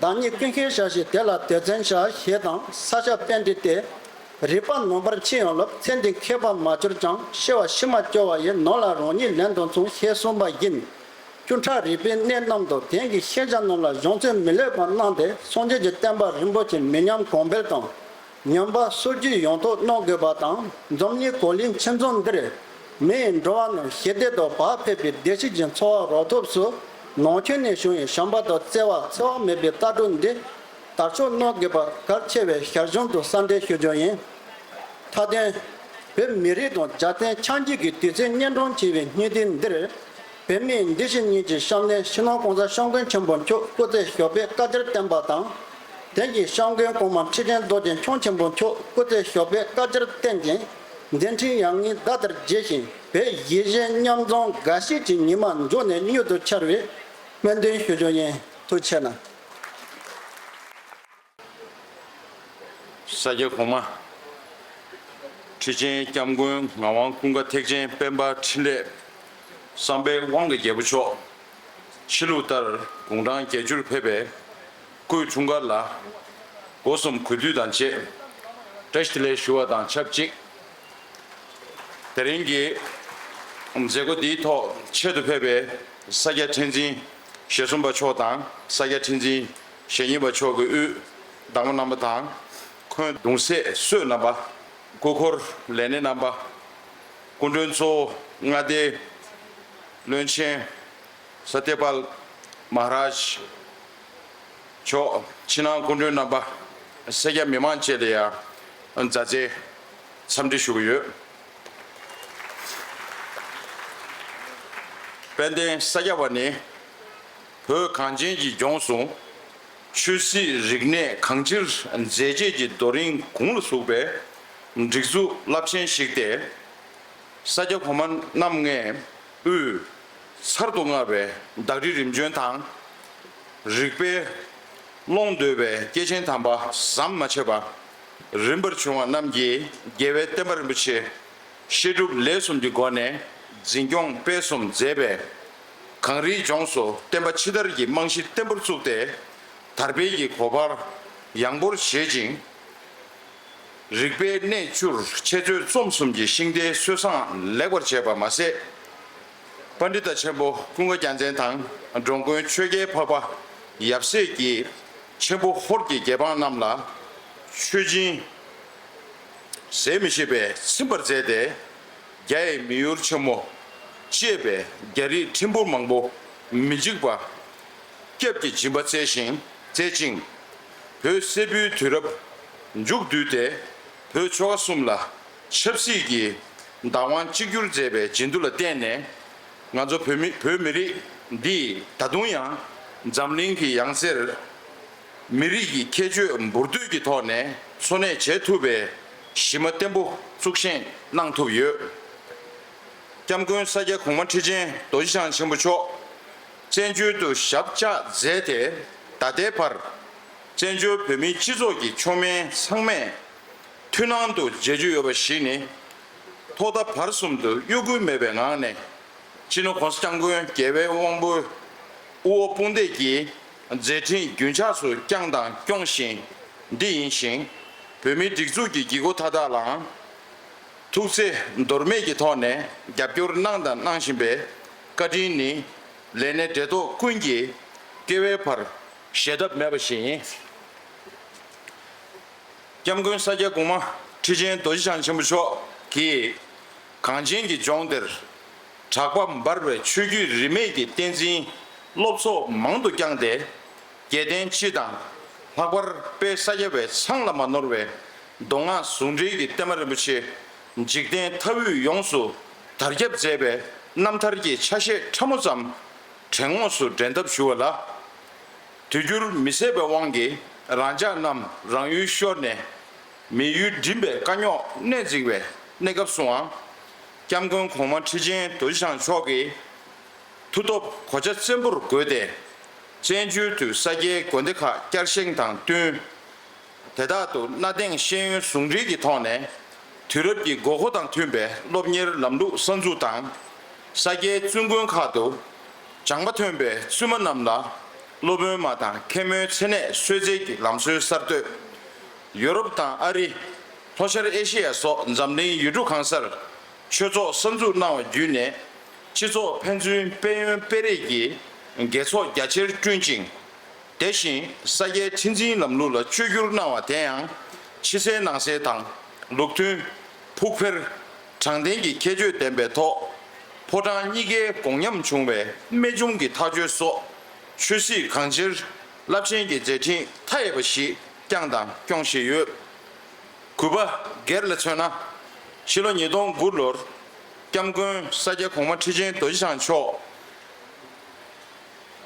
བདག་ཉིད་ཀུན་ཤེས་བྱ་ཞིང་དེ་ལ་དད་བརྩོན་བྱ་ཞེས་དང་ས་སྐྱ་པཎྜི་ཏས། རིག་པ་ནོན་པར་ཅི་ཡང་སློབ། ཚེ་འདི་མཁས་པར་མ་གྱུར་ཀྱང་། ཤེས་པ་ཕྱི་མ་སྐྱོ་བ་ཡི། ནོར་ལ་རང་ཉིད་ལན་དུ་མཚུངས། ཞེས་གསུངས་པ་ཡིན། བཅུ་ཕྲག་རིག་པའི་གནས་རྣམས་དང་དེང་གི་ཤེས་བྱ་རྣམས་ལ་སྦྱོང་ཚད་མི་ལེགས་པ་གནང་སྟེ་སངས་རྒྱས་ཀྱི་བསྟན་པ་རིན་པོ་ཆེ་མི་ཉམས་གོང་འཕེལ་དང་། ཉམས་པ་སོར་ཆུད་ཡོང་ཐབས་གནང་དགོས་པ་དང་། འཛམ་གླིང་གོ་ལའི་ཕྱི་མཚམས་འདིར་མི་ཡི་འགྲོ་བ་རྣམས་ཞི་བདེ་དང་བག་ཕེབས་པའི་བདེ་སྐྱིད་ཀྱི་འཚོ་བ་རོལ་ཐབས་སུ་ནང་ཆོས་ནས་བྱུང་བའི་བྱམས་པ་དང་བརྩེ་བ་འཚེ་བ་མེད་པའི་ལྟ་གྲུབ་འདི་དར་ཕྱོགས་གནང་དགོས་པ་གལ་ཆེ་བའི་ཞར་བྱུང་དུ་གསལ་འདེབས་ཞུ་རྒྱུ་ཡིན། མཐའ་དོན། བོད་མི་རིགས་དང་རྒྱལ་བསྟན་ཕྱག་རྒྱའི་དུས་ཚོད་སྙན་གྲགས་ཆེ་བའི་སྔ་དུས་འདིར། བོད་མིའི་འདི་ཕྱི་གཉིས་ཀྱི་སྐྱབས་གནས་སྤྱི་ནོར་༸གོང་ས་༸སྐྱབས་མགོན་ཆེན་པོ་མཆོག་སྐུ་ཚེ་ཞབས་པད་བསྐལ་བརྒྱར་བརྟན་པ་དང་། དེང་གི་༸སྐྱབས་མགོན་གོང་མ་ཁྲི་ཆེན་རྡོ་རྗེ་འཆང་ཆེན་པོ་མཆོག་སྐུ་ཚེ་ཞབས་པད་བསྐལ་བརྒྱར་བརྟན་ཅིང་། མཛད་འཕྲིན་ཡར་ངོའི་ཟླ་ལྟར་རྒྱས་ཤིང་བོད་གཞིས་བྱེས་མཉམ་འཛོམས་དགའ་སྐྱིད་ཀྱི་ཉི་མ་མཇུག་ནས་མྱུར་དུ་འཆར་བའི་སྨོན་འདུན་ཞུ་རྒྱུ་ཡིན། ཐུགས་རྗེ་གནང་། ས་སྐྱ་གོང་མ། ཁྲི་ཆེན་༸སྐྱབས་མགོན་ངག་དབང་ཀུན་དགའ་ཐེག་ཆེན་དཔལ་འབར་འཕྲིན་ལས་བསམ་འཕེལ་དབང་གི་རྒྱལ་པོ་མཆོག་ཕྱི་ལུགས་ལྟར་དགུང་གྲངས་བརྒྱད་ཅུར་ཕེབས་པའི་སྐུའི་འཁྲུངས་སྐར་ལ་སྒོ་གསུམ་གུས་འདུད་དང་བཅས་བཀྲ་ཤིས་བདེ་ལེགས་ཞུ་བ་དང་ཆབས་ཅིག་དེ་རིང་གི་མཛད་སྒོ་འདིའི་ཐོག་ཆེད་དུ་ཕེབས་པའི་ས་སྐྱ་ཁྲི་འཛིན་ཞེ་གསུམ་པ་མཆོག་དང་ས་སྐྱ་ཁྲི་འཛིན་ཞེ་གཉིས་པ་མཆོག་གི་དབུས་བདག་པོ་རྣམ་པ་དང་། ཁོང་གདུང་སྲས་གཙོས་རྣམ་པ། སྐུ་འཁོར་ལས་སྣེ་རྣམ་པ། སྐུ་མགྲོན་གཙོ་བོ་མངའ་སྡེའི་བློན་ཆེན། ས་གཏེར་དཔལ་མ་ཧ་རཱཇ་མཆོག་ཕྱི་ནང་སྐུ་མགྲོན་རྣམ་པ། སེར་སྐྱ་མི་མང་བཅས་ལ་ཡང་མཛའ་བརྩེའི་འཚམས་འདྲི་ཞུ་གི་ཡོད། དཔལ་ལྡན་ས་སྐྱ་པ་ནི་བོད་གངས་ཅན་གྱི་ལྗོངས་སུ་ཆོས་སྲིད་རིག་གནས་གང་ཅིར་མཛད་རྗེས་ཀྱི་རྡོ་རིང་དགུང་ལ་ཟུག་པའི་སྒྲིག་འཛུགས་རླབས་ཆེན་ཞིག་སྟེ། ས་སྐྱ་གོང་མ་རྣམ་ལྔའི་དབུས་ཚར་དུ་དངར་བའི་བདག་ཁྲི་རིམ་བྱོན་དང་། རིག་པའི་ཀློང་བརྡོལ་བའི་སྐྱེས་ཆེན་དམ་པ་ཟམ་མ་ཆད་པ་རིམ་པར་བྱུང་བ་རྣམས་ཀྱིས་རྒྱལ་བའི་བསྟན་པ་རིན་པོ་ཆེ་བཤད་སྒྲུབ་ལས་གསུམ་གྱི་སྒོ་ནས་འཛིན་སྐྱོང་སྤེལ་གསུམ་མཛད་པས། གངས་རིའི་ལྗོངས་སུ་བསྟན་པ་ཕྱི་དར་གྱི་རྨང་གཞི་བརྟན་པོར་བཙུགས་ཏེ། དར་འཕེལ་གྱི་གོ་འཕང་ཡངས་པོར་བཞད་ཅིང་། རིག་པའི་གནས་བཅུར་འཆད་རྩོད་རྩོམ་གསུམ་གྱི་ཤིང་རྟའི་སྲོལ་བཟང་ལེགས་པར་བྱས་པ་མ་ཟད། པཎྜི་ཏ་ཆེན་པོ་ཀུན་དགའ་རྒྱལ་མཚན་དང་འགྲོ་མགོན་ཆོས་རྒྱལ་འཕགས་པ་ཡབ་སྲས་ཀྱིས་ཆེན་པོ་ཧོར་གྱི་རྒྱལ་འབངས་རྣམས་ལ་ཆོས་སྦྱིན་ཟད་མི་ཤེས་པས་ཚིམ་པར་མཛད་དེ། རྒྱ་ཡི་མི་ཡུལ་ཆེན་མོ་ཅེས་པའི་རྒྱ་རིགས་ཕྲན་བུ་མང་པོ་མི་འཇིགས་པ་སྐྱབས་ཀྱི་སྦྱིན་པ་སྩལ་ཞིང་སྩལ་ཅིང་། བོད་སྲད་བུའི་དུས་རབས་མཇུག་བསྡུས་ཏེ་བོད་ཆོལ་ཁ་གསུམ་ལ་ཆབ་སྲིད་ཀྱི་བདག་དབང་གཅིག་གྱུར་མཛད་པའི་བྱིན་མཐུ་ལ་བརྟེན་ནས། ང་ཚོ་བོད་མི་བོད་མི་རིགས་འདིས་ད་དུང་ཡང་འཛམ་གླིང་གི་ཡང་རྩེར་མི་རིགས་ཀྱི་ཁྱད་ཆོས་འབུར་དོད་ཀྱི་ཐོག་ནས་འཚོ་གནས་བྱེད་ཐུབ་པའི་གཞི་མ་བརྟན་པོ་བཙུགས་བཞེངས་གནང་ཐུབ་ཡོད། སྐྱབས་མགོན་ས་སྐྱ་གོང་མ་ཁྲི་ཆེན་རྡོ་རྗེ་འཆང་ཆེན་པོ་མཆོག་བཙན་བྱོལ་དུ་ཞབས་བཅགས་མཛད་དེ་ད་ལྟའི་བར་བཙན་བྱོལ་བོད་མིའི་སྤྱི་ཚོགས་ཀྱི་མཆོག་དམན་ཚང་མས་མཐུན་སྣང་དུ་མཇལ་རྒྱུ་ཡོད་པ་ཞིག་ནི། ཐོག་མཐའ་བར་གསུམ་དུ་གཡོ་འགུལ་མེད་པའི་ངང་ནས་སྤྱི་ནོར་༸གོང་ས་༸སྐྱབས་མགོན་རྒྱལ་བའི་དབང་པོའི་དབུ་འོག་དཔུང་སྡེ་གི་མཛད་འཕྲིན་རྒྱུན་ཆགས་སུ་བསྐྱངས་དང་སྐྱོང་བཞིན་འདི་ཡིན་ཞིང་། བོད་མིའི་སྒྲིག་འཛུགས་ཀྱི་བགྱིད་སྒོ་མཐའ་དག་ལའང་ཐུགས་བརྩེ་འདོར་མེད་ཀྱི་ཐོག་ནས་རྒྱབ་སྐྱོར་གནང་དང་གནང་བཞིན་པའི་བཀའ་དྲིན་ནི་ལས་སྣེ་འབྲེལ་ཐོག་ཀུན་གྱིས་བསྐལ་པའི་བར་བཞེས་ཐབས་མེད་པ་ཞིག་ཡིན། སྐྱབས་མགོན་ས་སྐྱ་གོང་མ་ཁྲི་ཆེན་རྡོ་རྗེ་འཆང་ཆེན་པོ་མཆོག་གིས་གངས་ཅན་གྱི་ལྗོངས་འདིར་ གྲགས་པ་འབར་བའི་ཆོས་བརྒྱུད་རིས་མེད་ཀྱི་བསྟན་འཛིན་སློབ་ཚོགས་མང་དུ་བསྐྱངས་ཏེ། རྒྱལ་བསྟན་སྤྱི་དང་། ལྷག་པར་དཔལ་ས་སྐྱ་པའི་མཚང་ལ་མ་ནོར་བའི་མདོ་སྔགས་ཟུང་འབྲེལ་གྱི་བསྟན་མ་རིན་པོ་ཆེ་འཇིག་རྟེན་མཐའ་དབུས་ཡོངས་སུ་དར་ཁྱབ་མཛད་པའི་རྣམ་ཐར་གྱི་ཆ་ཤས་ཕྲ་མོ་ཙམ་དྲན་ངོགས་སུ་འདྲེན་ཐབས་ཞུ་བ་ལ། དུས་འགྱུར་མི་བཟད་པའི་དབང་གིས་རང་ཅག་རྣམས་རང་ཡུལ་ཤོར་ནས། མི་ཡུལ་འགྲིམ་པའི་དཀའ་རྙོག་གནས་འཛིན་པའི་གནས་སྐབས་སུའང་། སྐྱབས་མགོན་གོང་མ་ཁྲི་ཆེན་རྡོ་རྗེ་འཆང་མཆོག་གིས་མཐུ་སྟོབས་གོ་ཆ་བཙན་པོར་བགོས་ཏེ། བཙན་བྱོལ་དུ་ས་སྐྱའི་དགོན་སྡེ་ཁག་བསྐྱར་བཞེངས་དང་བསྟུན། དེ་དག་ཏུ་གནའ་དེང་ཤེས་ཡོན་ཟུང་འབྲེལ་གྱི་ཐོག་ནས་དུས་རབས་ཀྱི་དགོས་མཁོ་དང་མཐུན་པའི་སློབ་གཉེར་ལམ་ལུགས་གསར་འཛུགས་དང་། ས་སྐྱའི་བཙུན་དགོན་ཁག་ཏུ་སྦྱངས་པ་ཐོན་པའི་བཙུན་མ་རྣམས་ལ་སློབ་དཔོན་མ་དང་མཁན་མོའི་མཚན་གནས་གསོལ་སྩལ་གྱི་ལམ་སྲོལ་གསར་གཏོད། ཡོ་རོབ་དང་ཨ་རི། ལྷོ་ཤར་ཨེ་ཤེ་ཡ་སོགས་འཛམ་གླིང་ཡུལ་གྲུ་གང་སར་ཆོས་ཚོགས་གསར་འཛུགས་གནང་བ་བརྒྱུད་ནས། སྤྱི་ཚོགས་ཕན་ཚུན་དཔལ་ཡོན་སྤེལ་རེས་ཀྱི་དགེ་ཚོགས་རྒྱ་ཆེར་བསྐྲུན་ཅིང་། དེ་བཞིན་ས་སྐྱའི་ཁྲི་འཛིན་ལམ་ལུགས་ལ་བཅོས་བསྒྱུར་གནང་བ་དེ་ཡང་ཕྱི་གསལ་ནང་གསལ་དང་། ལུགས་མཐུན། ཕུགས་འཕེར། དྲང་བདེན་གྱི་ཁྱད་ཆོས་ལྡན་པའི་ཐོག་ཕོ་བྲང་གཉིས་ཀའི་དགོངས་ཉམས་བྱུང་བའི་རྨད་བྱུང་གི་ཐག་གཅོད་སོགས་ཆོས་སྲིད་གང་ཅིར་རླབས་ཆེན་གྱི་མཛད་འཕྲིན་མཐའ་ཡས་པ་ཞིག་བསྐྱངས་དང་སྐྱོང་བཞིན་ཡོད། གུས་པ་སྒེར་ལ་མཚོན་ན། ཕྱི་ལོ་ཉིས་སྟོང་དགུ་ལོར་སྐྱབས་མགོན་ས་སྐྱ་གོང་མ་ཁྲི་ཆེན་རྡོ་རྗེ་འཆང་མཆོག་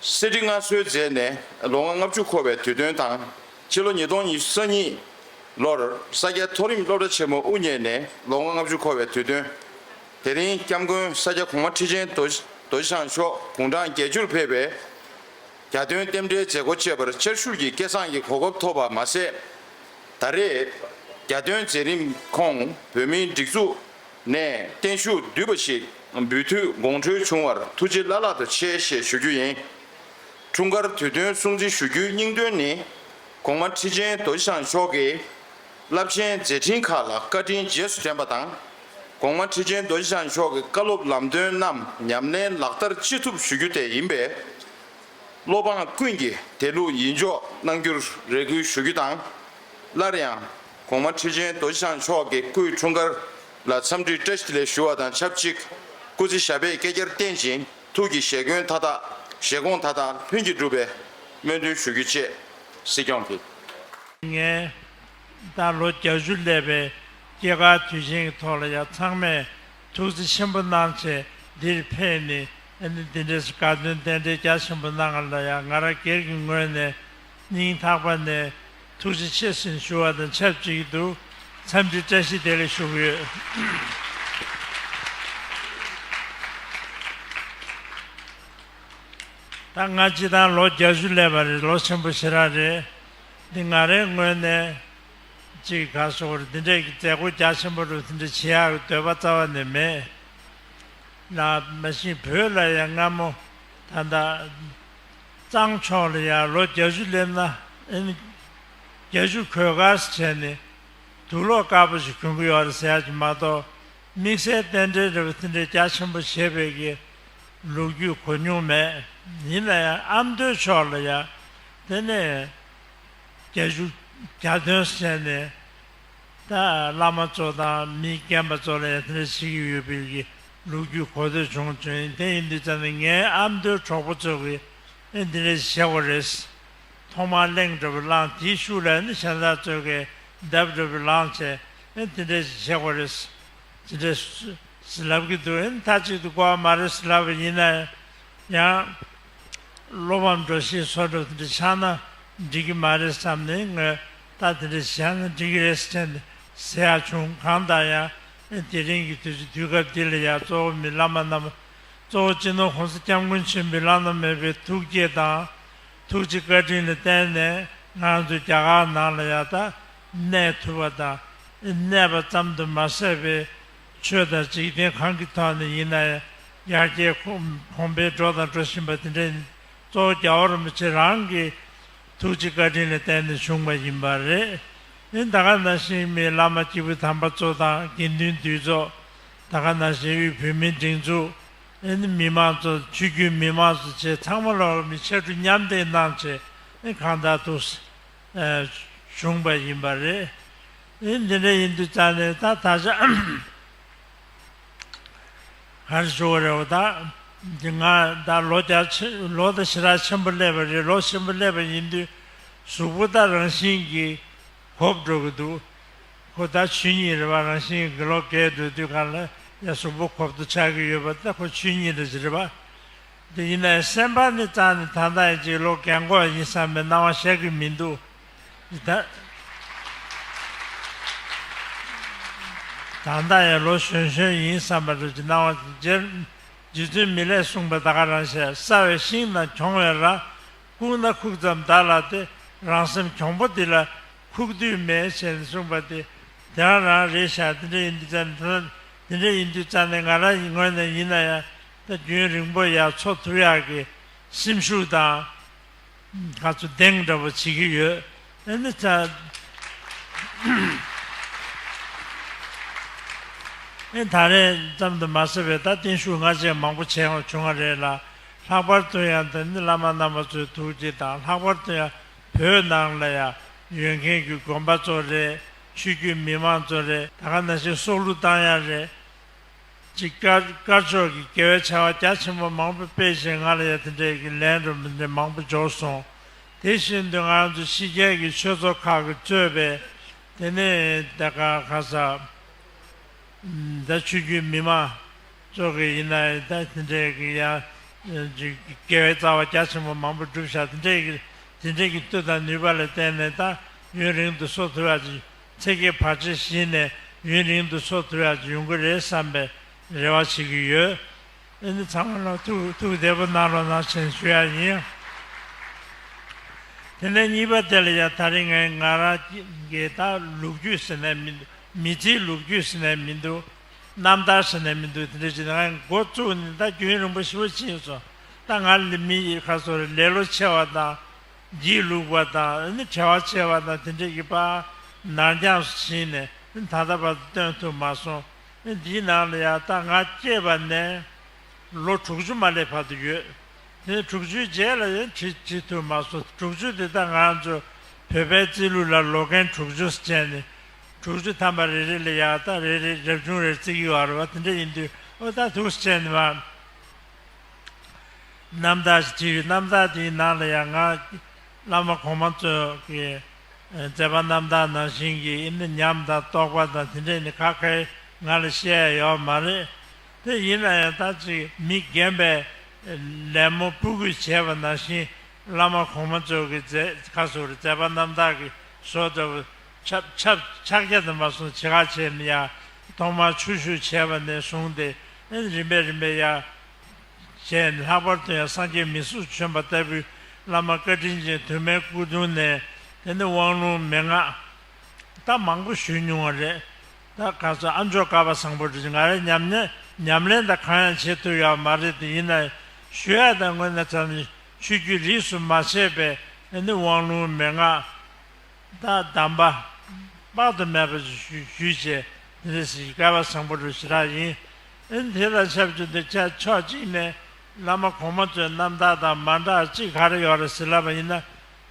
གསེར་ཁྲི་མངའ་གསོལ་མཛད་ནས་ལོ་ངོ་ལྔ་བཅུ་འཁོར་བའི་དུས་སྟོན་དང་། ཕྱི་ལོ་ཉིས་སྟོང་ཉི་ཤུ་རྩ་གཉིས་ལོར་ས་སྐྱ་མཐོ་རིམ་སློབ་གྲྭ་ཆེན་མོ་དབུ་བརྙེས་ནས་ལོ་ངོ་ལྔ་བཅུ་འཁོར་བའི་དུས་སྟོན། དེ་རིང་སྐྱབས་མགོན་ས་སྐྱ་གོང་མ་ཁྲི་ཆེན་རྡོ་རྗེ་འཆང་མཆོག་དགུང་གྲངས་བརྒྱད་ཅུར་ཕེབས་པའི་གྱ་སྟོན་རྟེན་འབྲེལ་མཛད་སྒོ་བཅས་པར་བཅར་བཞུགས་ཀྱི་སྐལ་བཟང་གི་གོ་སྐབས་ཐོབ་པ་མ་ཟད། ད་རེས་གྱ་སྟོན་མཛད་རིམ་ཁོངས་བོད་མིའི་སྒྲིག་འཛུགས་ནས་བརྟན་བཞུགས་བསྡུས་པ་ཞིག་འབུལ་འཐུས་དགོངས་འཁྲོལ་བྱུང་བར་ཐུགས་རྗེ་བླ་ལྷག་ཏུ་ཆེ་ཞེས་ཞུ་རྒྱུ་ཡིན། འཁྲུངས་སྐར་དུས་སྟོན་སྲུང་བརྩི་ཞུ་རྒྱུའི་སྙིང་དོན་ནི། གོང་མ་ཁྲི་ཆེན་རྡོ་རྗེ་འཆང་མཆོག་གིས་རླབས་ཆེན་མཛད་འཕྲིན་ཁག་ལ་བཀའ་དྲིན་རྗེས་སུ་དྲན་པ་དང་། གོང་མ་ཁྲི་ཆེན་རྡོ་རྗེ་འཆང་མཆོག་གི་བཀའ་སློབ་ལམ་སྟོན་རྣམས་ཉམས་ལེན་ལག་བསྟར་ཅི་ཐུབ་ཞུ་རྒྱུ་དེ་ཡིན་པས། སློབ་འབངས་ཀུན་གྱིས་དེ་ལུགས་ཡིད་འཇོག་གནང་རྒྱུར་རེ་སྐུལ་ཞུ་རྒྱུ་དང་། སླར་ཡང་གོང་མ་ཁྲི་ཆེན་རྡོ་རྗེ་འཆང་མཆོག་གི་སྐུའི་འཁྲུངས་སྐར་ལ་འཚམས་འདྲི་བཀྲ་ཤིས་བདེ་ལེགས་ཞུ་བ་དང་ཆབས་ཅིག་སྐུ་ཚེ་ཞབས་པད་བསྐལ་བརྒྱར་བརྟན་ཅིང་། ཐུགས་ཀྱི་བཞེད་དགོངས་མཐའ་དག་བཞེད་དགོངས་མཐའ་དག་ལྷུན་གྱིས་འགྲུབ་པའི་སྨོན་འདུན་ཞུ་རྒྱུ་བཅས། སྲིད་སྐྱོང་གིས། ངས་ད་ལོ་བརྒྱད་ཅུ་སླེབས་པའི་སྐྱེས་སྐར་དུས་ཆེན་གྱི་ཐོག་ལ་ཡང་ཚང་མས་ཐུགས་རྗེ་ཆེན་པོ་གནང་བྱས་འདིར་ཕེབས་ནས་ཨ་ནི་འདི་འདྲའི་དགའ་སྟོན་རྟེན་འབྲེལ་རྒྱ་ཆེན་པོ་གནང་བ་ལ་ཡང་ང་རང་སྒེར་གྱི་ངོས་ནས་སྙིང་ཐག་པ་ནས་ཐུགས་རྗེ་ཆེ་ཞེས་ཞུ་བ་དང་ཆབས་ཅིག་ཏུ་འཚམས་འདྲི་བཀྲ་ཤིས་བདེ་ལེགས་ཞུ་གི་ཡོད། ད་ང་སྤྱིར་བཏང་ལོ་བརྒྱད་ཅུ་སླེབས་པ་རེད། ལོ་ཆེན་པོ་ཞེ་དྲག་རེད། འདི་ང་རའི་ངོས་ནས་ཅིག་ག་སོགས་རེད། འདི་འདྲའི་མཛད་སྒོ་རྒྱ་ཆེན་པོ་རུ་དེ་འདྲ་བྱེད་ཡག་གི་འདོད་པ་རྩ་བ་ནས་མེད། ལ་མ་གཞི་བོད་ལ་ཡང་སྔ་མོ་ད་ལྟ་གཙང་ཕྱོགས་ལ་ཡང་ལོ་བརྒྱད་ཅུ་སླེབས་ན་ཨེ་ནི་བརྒྱད་ཅུ་གོས་དཀར་ཟེར་ནས་དུག་ལོག་དཀར་པོ་ཞིག་གྱོན་གི་ཡོད་རེད་ཟེར་ཡག་ཅིག་མ་གཏོགས། དམིགས་བསལ་རྟེན་འབྲེལ་འདྲ་བོ་དེ་འདྲའི་རྒྱ་ཆེན་པོ་བྱེད་པའི་གི་ལོ་རྒྱུས་གོ་མྱོང་མེད། ཡིན་ན་ཡང་ཨ་མདོའི་ཕྱོགས་ལ་ཡང་དེ་ནས་བརྒྱད་ཅུ་གྱ་སྟོན་ཟེར་ནས་ད་བླ་མ་ཚོ་དང་མི་རྒན་པ་ཚོ་ལ་ཡང་དེ་འདྲ་བྱེད་ཀྱི་ཡོད་པའི་གི་ལོ་རྒྱུས་གོ་ཐོས་བྱུང་བྱུང་། དེ་ཡིན་དུས་ཙམ་ནས་ངའི་ཨ་མདོའི་གྲོགས་པོ་ཚོ་གིས་ཨེ་འདི་འདྲ་བྱེད་དགོས་རེད། ཐོག་མར་གླེང་འདྲ་བོ་བླངས། དེའི་ཤུགས་ལ་ནི་གཞན་དག་ཚོས་ཀྱི་འདེབས་འདྲ་བོ་བླངས་བྱས་ཨེ་དེ་འདྲ་ཞིག་བྱེད་དགོས་རེད། དེ་འདྲ་ཞིག་ལབ་ཀྱི་འདུག་ཨེ་མཐའ་གཅིག་ཏུ་དགོས་པ་མ་རེད་ཟེར་ལབ་པ་ཡིན་ན་ཡང་། བློ་ཕམ་འགྲོ་ཤེས་བཟོ་འདྲ་བོ་དེ་འདྲ་ཆགས་ན་འགྲིག་གི་མ་རེད་བསམ་ནས་ངས་ད་དེ་འདྲ་བྱས་ན་འགྲིག་གི་རེད་ཟེར་ནས་ཟེར་ཡག་བྱུང་། གང་ལྟར་ཡང་ཨེ་དེ་རིང་གི་དུས་ཚོད་དུས་སྐབས་འདི་ལ་ཡང་གཙོ་བོ་མི་བླ་མ་རྣམས། གཙོ་བོ་སྤྱི་ནོར་༸གོང་ས་༸སྐྱབས་མགོན་ཆེན་པོའི་བླ་ན་མེད་པའི་ཐུགས་བསྐྱེད་དང་། ཐུགས་རྗེ་བཀའ་དྲིན་ལ་བརྟེན་ནས་ང་རང་ཚོ་རྒྱ་གར་ནང་ལ་ཡང་ད་གནས་ཐུབ་པ་དང་། གནས་པ་ཙམ་དུ་མ་ཟད་པའི་ཆོས་དང་འཇིག་རྟེན་གང་གི་ཐོག་ནས་ཡིན་ན་ཡང་ཡར་རྒྱས་གོང་འཕེལ་འགྲོ་དང་འགྲོ་བཞིན་པ་དེ་འདྲ་ཡིན། གཙོ་བོ་རྒྱལ་བ་རིན་པོ་ཆེ་རང་གི་ཐུགས་རྗེ་བཀའ་དྲིན་ལ་བརྟེན་ནས་བྱུང་བ་ཡིན་པ་རེད། ཨེ་ད་ག་ནང་བཞིན་མི་བླ་མ་སྐྱེས་བུ་དམ་པ་ཚོ་དང་དགེ་འདུན་འདུས་ཚོགས། ད་ག་ནང་བཞིན་དབུས་བོད་མིའི་སྒྲིག་འཛུགས། ཨེ་ནི་མི་མང་ཚོ་ཆོས་བརྒྱུད་མི་མང་ཚོ་བཅས་ཚང་མ་ལ་མི་ཕྱར་གྲུ་མཉམ་འདེགས་གནང་བྱས་ཨེ་གང་ལྟར་དུ་ཨེ་བྱུང་བ་ཡིན་པ་རེད། ཨེ་འདི་འདྲ་ཡིན་དུས་ཙང་ནས་ད་ད་ཆ། གར་ཞུ་བ་རེད་བ། ད་འདི་ང་ད་ལོ་བརྒྱ་ཆེ་ལོ་ད་ཞེ་དྲག་ཆེན་པོ་སླེབས་པ་རེད། ལོ་ཆེན་པོ་སླེབས་པ་ཡིན་དུས་གཟུགས་པོ་ད་རང་བཞིན་གྱིས་གོབ་འགྲོ་གི་འདུག་ཁོ་ད་ཆོས་ཉིད་རེད་བ། རང་བཞིན་གྱིས་ལོ་རྒས་འགྲོ་དུས་གང་ལ་ཡ་གཟུགས་པོ་གོབ་ཏུ་ཆགས་ཀྱི་ཡོད་པ་ད་ཁོ་ཆོས་ཉིད་རེད་ཟེར་བ། དེ་ཡིན་ནའི་སེམས་པ་ནི་རྩ་ནས་ད་ལྟ་ཡི་ཅིག་ལོ་རྒན་གོག་ཡིན་བསམ་པའི་སྣང་བ་ཤར་གྱི་མི་འདུག་ད་ད་ལྟ་ཡང་ལོ་གཞོན་གཞོན་ཡིན་བསམ་པ་འདྲ་ཅིག་སྣང་བ་རྗེ་རྗེ་བཙུན་མི་ལས་གསུངས་པ་ད་ག་རང་བཤད། སྲ་བའི་ཤིང་དང་གྱོང་བའི་ར། ཁུག་ན་ཁུག་ཙམ་བདག་ལ་སྟེ། རང་སེམས་གྱོང་པོ་འདི་ལ་ཁུག་དུས་མེད་ཅེས་ནས་གསུངས་པ་དེ་དེ་རང་རང་རེད་ཤག་དེ་འདྲ་ཡིན་དུས་ཙང་དེ་འདྲ་ཡིན་དུས་ཙང་ནས་ང་རང་ངོས་ནས་ཡིན་ན་ཡང་ད་རྒྱུན་རིང་པོ་ཡར་འཚོ་ཐུབ་ཡག་གི་སེམས་ཤུགས་དང་། ང་ཚོ་གདེང་འདྲ་པོ་བྱེད་ཀྱི་ཡོད། ཨ་ནི་ད་ཨེ་ད་རེས་ཙམ་དུ་མ་ཟད་པའི་ད་བརྟན་བཞུགས་སྔ་རྗེས་མང་པོ་བྱས་བྱུང་བ་རེད་ལ། ལྷག་པར་དུ་ཡང་ད་ནི་བླ་མ་རྣམ་པ་ཚོའི་ཐུགས་རྗེ་དང་། ལྷག་པར་དུ་ཡང་བོད་ནང་ལ་ཡང་ཡོད་མཁན་གྱི་དགོན་པ་ཚོ་རེད། ཆོས་བརྒྱུད་མི་མང་ཚོ་རེད། ད་ག་ནང་བཞིན་སྲོག་བླུ་བཏང་ཡག་རེད། ཅིག་དཀར་དཀར་ཕྱོགས་ཀྱི་དགེ་བའི་བྱ་བ་རྒྱ་ཆེན་པོ་མང་པོ་སྤེལ་བཞིན་ང་ལ་ཡང་དེ་འདྲའི་གི་ལན་རུ་མི་འདྲ་མང་པོ་འབྱོར་སོང་། དེ་བཞིན་དུ་ང་རང་ཚོ་ཕྱི་རྒྱལ་གྱི་ཆོས་ཚོགས་ཁག་གིས་གཙོས་པའི་དེ་ནས་ད་ག་ག་ས་ད་ཆོས་བརྒྱུད་མི་མང་ཚོ་གི་ཡིན་ན་ད་དེ་འདྲའི་གི་ཡང་ཅིག་དགེ་བའི་རྩ་བ་རྒྱ་ཆེན་པོ་མང་པོ་བསྒྲུབས་ཤག་དེ་འདྲའི་གི་དེ་འདྲའི་གི་མཐུ་དང་ནུས་པ་ལ་བརྟེན་ནས་ད་ཡུན་རིང་དུ་གསོ་ཐུབ་ཡག་ཅིག་ཚེ་གེ་བར་ཆད་ཞི་ནས་ཡུན་རིང་དུ་འཚོ་ཐུབ་ཡག་ཅིག་ཡོང་གི་རེད་བསམ་པའི་རེ་བ་བྱེད་ཀྱི་ཡོད། ཨ་ནི་ཚང་མ་ལ་ཐུགས་ཐུགས་བདེ་པོ་གནང་རོགས་གནང་ཞེས་ཞུ་ཡག་ཡིན། དེ་ནས་གཉིས་པ་དེ་ལ་ཡང་ད་རིང་ངས་ང་རང་གི་ད་ལོ་རྒྱུས་ཟེར་ནས་མི་འདུག་མི་ཚེའི་ལོ་རྒྱུས་ཟེར་ནས་མི་འདུག་རྣམ་ཐར་ཟེར་ནས་མི་འདུག་དེ་འདྲ་ཅིག་ང་འགོ་བཙུགས་ནས་ད་རྒྱུན་རིང་པོ་ཞེ་པོ་ཕྱིན་སོང་། ད་ང་ལ་མི་ཡི་ཁ་སོ་ལེ་ལོ་ཆེ་བ་དང་། སྒྱིད་ལུག་པ་དང་ཨ་ནི་བྲེལ་བ་ཆེ་བ་དང་དེ་འདྲས་ཀྱི་པ་ནར་འགྱངས་སུ་ཕྱིན་ནས་ཨ་ནི་ད་ལྟ་བར་དུ་སྟོན་ཐུབ་མ་སོང་། ཨ་ནི་འདིའི་ནང་ལ་ཡང་ད་ང་སྐྱེས་པ་ནས་ལོ་དྲུག་ཅུ་མ་སླེབས་བར་དུ་ཡོད། དེ་དྲུག་ཅུའི་རྗེས་ལ་ཡང་བྲིས་བྲིས་ཐུབ་མ་སོང་། དྲུག་ཅུ་དེ་ད་ང་ཚོ་བོད་པའི་རྩིས་ལུགས་ལ་ལོ་རྒན་དྲུག་ཅུ་ཟེར་ནས་དྲུག་ཅུ་ཐམ་པ་རེ་རེ་ལ་ཡང་ད་རེ་རེ་རབ་བྱུང་རེ་བརྩི་གི་ཡོད་རེད་བ། དེ་འདྲ་ཡིན་དུས་ཨོ་ད་དུས་ཟེར་ནས་མ། རྣམ་ཐར་ཞིག་བྲིས་ཡོད། རྣམ་ཐར་དེའི་ནང་ལ་ཡང་ང་བླ་མ་གོང་མ་ཚོ་གི་མཛད་པ་རྣམ་ཐར་ནང་བཞིན་གྱི་ཨ་ནི་ཉམས་དང་རྟོགས་པ་དང་དེ་འདྲས་ནི་ཁ་ཁའི་ང་ལ་བཤད་ཡ་ཡོད་མ་རེད། དེ་ཡིན་ན་ཡང་ད་ཅིག་མི་རྒན་པས་ལད་མོ་ཕྲུ་གུས་བྱས་པ་ནང་བཞིན་བླ་མ་གོང་མ་ཚོ་གི་མཛད་ཁ་སོ་རེ་མཛད་པ་རྣམ་ཐར་གྱི་བཟོ་ལྟ་བུ་ཆབ་ཆབ་ཕྱག་རྒྱ་དུ་མ་སོང་ཇི་ག་བྱས་ནས་ཡང་ཐོག་མར་ཆུ་ཞུ་བྱས་པ་ནས་བཟུང་སྟེ་ཨ་ནི་རིམ་པས་རིམ་པས་ཡང་། བྱས་ནས་ལྷག་པར་དུ་ཡང་སངས་རྒྱས་མི་གཟུགས་བྱོན་པ་ལྟ་བུའི་བླ་མ་བཀའ་དྲིན་ཅན་དུ་མའི་སྐུ་གདུང་ནས་དེ་ནི་དབང་ལུང་མན་ངག་ད་མང་པོ་ཞུས་མྱོང་བ་རེད། ད་ག་ཚོད་ཨ་མཆོག་ཀརྨ་བཟང་པོ་རེད། ང་རའི་ཉམས་ལེན་ཉམས་ལེན་དང་གང་ཡང་བྱེད་ཐུབ་ཡོད་མ་རེད། དེ་ཡིན་ན་ཞུ་ཡ་དང་དངོས་གནས་ཙམ་ཆོས་བརྒྱུད་རིས་སུ་མ་ཆད་པའི་དེ་ནི་དབང་ལུང་མན་ངག་ད་གདམས་པ་དཔག་ཏུ་མེད་པ་ཞིག་ཞུས་བྱས་འདི་འདྲ་ཞིག་བསྐལ་པ་བཟང་པོ་རུ་ཞེ་དྲག་ཡིན། ཨེ་དེ་དང་ཆབས་ཅིག་ཏུ་ཆ་ཕྱོགས་གཅིག་ནས་བླ་མ་གོང་མ་ཚོའི་རྣམ་ཐར་དང་མ་འདྲ་གཅིག་ག་རེ་ཡོད་རེད་ཟེར་ལབ་པ་ཡིན་ན།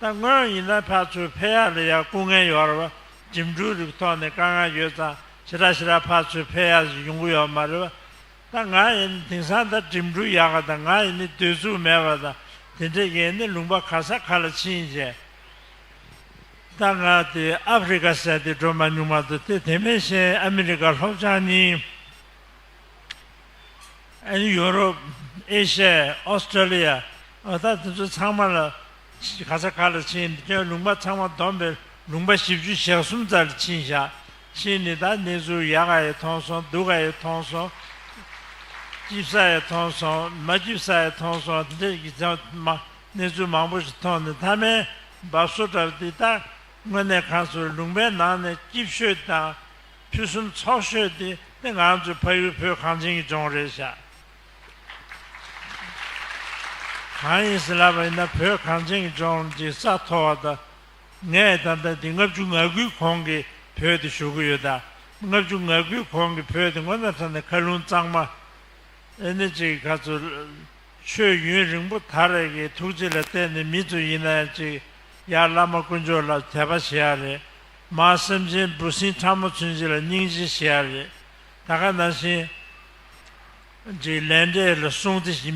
ད་སྔོན་ཡིན་ན་ཕར་ཚུར་ཕེབས་ཡག་ལ་ཡང་སྐུ་ངལ་ཡོད་རེད་བ། འགྲིམ་འགྲུལ་རིགས་ཐོག་ནས་དཀའ་ངལ་ཡོད་ཙང་ཞེ་དྲག་ཞེ་དྲག་ཕར་ཚུར་ཕེབས་ཡག་ཞིག་ཡོང་གི་ཡོད་མ་རེད་བ། ད་ང་ཡིན་དེང་སང་ད་འགྲིམ་འགྲུལ་ཡག་ག་དང་ང་ཡིན་ནི་སྡོད་ཚུགས་མེད་པ་དང་དེ་འདྲས་ཀྱི་ནི་ལུང་པ་ག་ས་ག་ལ་ཕྱིན་བྱས། ད་ང་དེ་ཨ་ཕི་རི་ཀ་ཟེར་དེ་འགྲོ་མ་མྱོང་མ་གཏོགས་དེ་དེ་མིན་གཞན་ཨ་མི་རི་ཀ་ལྷོ་བྱང་གཉིས། ཨ་ནི་ཡོ་རོབ། ཨེ་ཤ་ཡ། ཨོ་སི་ཀྲོ་ལི་ཡ། ཨ་ད་དེ་ཚོ་ཚང་མ་ལ་ག་ས་ག་ལ་ཕྱིན་ཁྱོད་ལུང་པ་ཚང་མ་བསྡོམས་པས་ལུང་པ་བཞི་བཅུ་ཞེ་གསུམ་ཙམ་ལ་ཕྱིན་བཞག་ཕྱིན་ནས་ད་གནས་ཚུལ་ཡག་ག་ཡི་མཐོང་སོང་། སྡུག་ག་ཡི་མཐོང་སོང་། སྐྱིད་ས་ཡི་མཐོང་སོང་། མ་སྐྱིད་ས་ཡི་མཐོང་སོང་། དེ་འདྲ་གི་ཚང་མ་གནས་ཚུལ་མང་པོ་ཞིག་མཐོང་ནས་མཐའ་མའི་འབབ་སོ་འདྲ་བ་འདི་ད་དངོས་གནས་གང་སོང་ལུང་པའི་ནང་ནས་སྐྱིད་ཤོས་དང་། ཕུན་སུམ་ཚོགས་ཤོས་དེ་དེ་ང་ཚོའི་ཕ་ཡུལ་བོད་གངས་ཅན་གྱི་ལྗོངས་རེད་ཤག་གང་ཡིན་ཟེར་ལབ་པ་ཡིན་ན་བོད་གངས་ཅན་གྱི་ལྗོངས་ཀྱི་ས་མཐོ་བ་དང་། ངས་ད་ལྟ་འདི་ལྔ་བཅུ་ང་དགུའི་གོང་གི་བོད་དེ་ཞུ་གི་ཡོད་ད། ལྔ་བཅུ་ང་དགུའི་གོང་གི་བོད་དེ་དངོས་གནས་དྲང་གནས་མཁའ་རླུང་གཙང་མ། ཨེ་ནི་ཅིག་ག་ཚོད། ཆོས་ཡུན་རིང་པོ་དར་བའི་གི་ཐུགས་རྗེ་ལ་བརྟེན་ནས་མི་ཚོ་ཡིན་ན་ཡང་ཅིག་ཡར་བླ་མ་དཀོན་མཆོག་ལ་དད་པ་བྱེད་ཡ་རེད། མར་སེམས་ཅན་འབུ་སྲིན་ཕྲ་མོ་ཚུན་ཆད་ལ་སྙིང་རྗེ་བྱེད་ཡ་རེད། ད་ག་ནང་བཞིན་ ཅིག་ལས་འབྲས་ལ་སྲུང་བརྩི་ཞིག་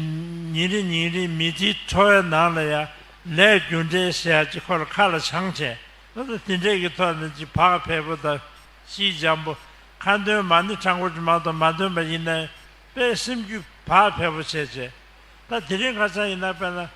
ཉིན་རེ་ཉིན་རེ་མི་ཚེའི་འཕྲོ་བའི་ནང་ལ་ཡང་ལས་རྒྱུ་འབྲས་ཟེར་ཡ་ཅིག་ཁོ་ལ་ཁ་ལ་བྱང་བྱས། ད་ལྟ་དེ་འདྲས་ཀྱི་ཐོག་ནས་ཅིག་བག་ཕེབས་པོ་དང་། ཤིས་འཇམ་པོ། ཁ་འདོན་མ་ཎི་བགྲང་དགོས་ཀྱི་མ་གཏོགས་མ་འདོན་པ་ཡིན་ན་དཔེ་སེམས་རྒྱུད་བག་ཕེབས་པོ་བྱས་བྱས། ད་དེ་རིང་ཁ་སང་ཡིན་ན་དཔེར་ན།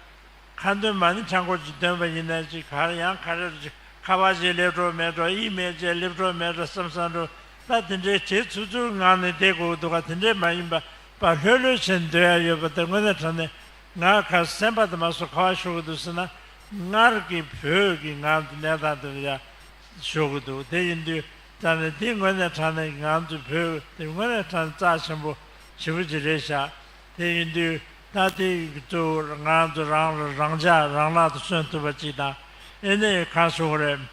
ཁ་འདོན་མ་ཎི་བགྲང་དགོས་ཀྱི་འདོན་པ་ཡིན་ན་ཅིག་ག་རེ་ཡང་ག་རེ་ཅིག་ཁ་པར་ཅིག་སླེབས་འགྲོ་མེད་འགྲོ། ཨི་མེལ་ཅིག་སླེབས་འགྲོ་མེད་འགྲོ་བསམ་བསམ་འགྲོ། ད་དེ་འདྲའི་བྲེལ་འཚུབ་འཚུབ་ངང་ནས་བསྡད་དགོས་འདུག་ག་དེ་འདྲས་མ་ཡིན་པ་པ་ལྷོད་ལྷོད་བྱས་སྡོད་ཡ་ཡོད་པ་དེ་དངོས་གནས་དྲང་གནས་ང་ག་སེམས་པ་དེ་མ་སོ་ག་བ་ཤོར་གི་འདུག་ཟེར་ན། སྔར་གྱི་བོད་ཀྱི་ང་ཚོ་གནས་སྟངས་དེ་ལ་ཡ་ཤོར་གི་འདུག་དེ་ཡིན་དུས་ད་ནི་དེ་དངོས་གནས་དྲང་གནས་ང་ཚོ་བོད་དེ་དངོས་གནས་དྲང་གནས་རྩ་ཆེན་པོ་ཞེ་པོ་ཅིག་རེད་ཤག་དེ་ཡིན་དུས་ད་དེ་གཙོ་བོ་ང་ཚོ་རང་ལ་རང་ཆ་རང་ལག་ཏུ་སོན་ཐུབ་པ་ཅིག་དང་། ཨེ་ནས་གང་ཞུ་དགོས་རེད།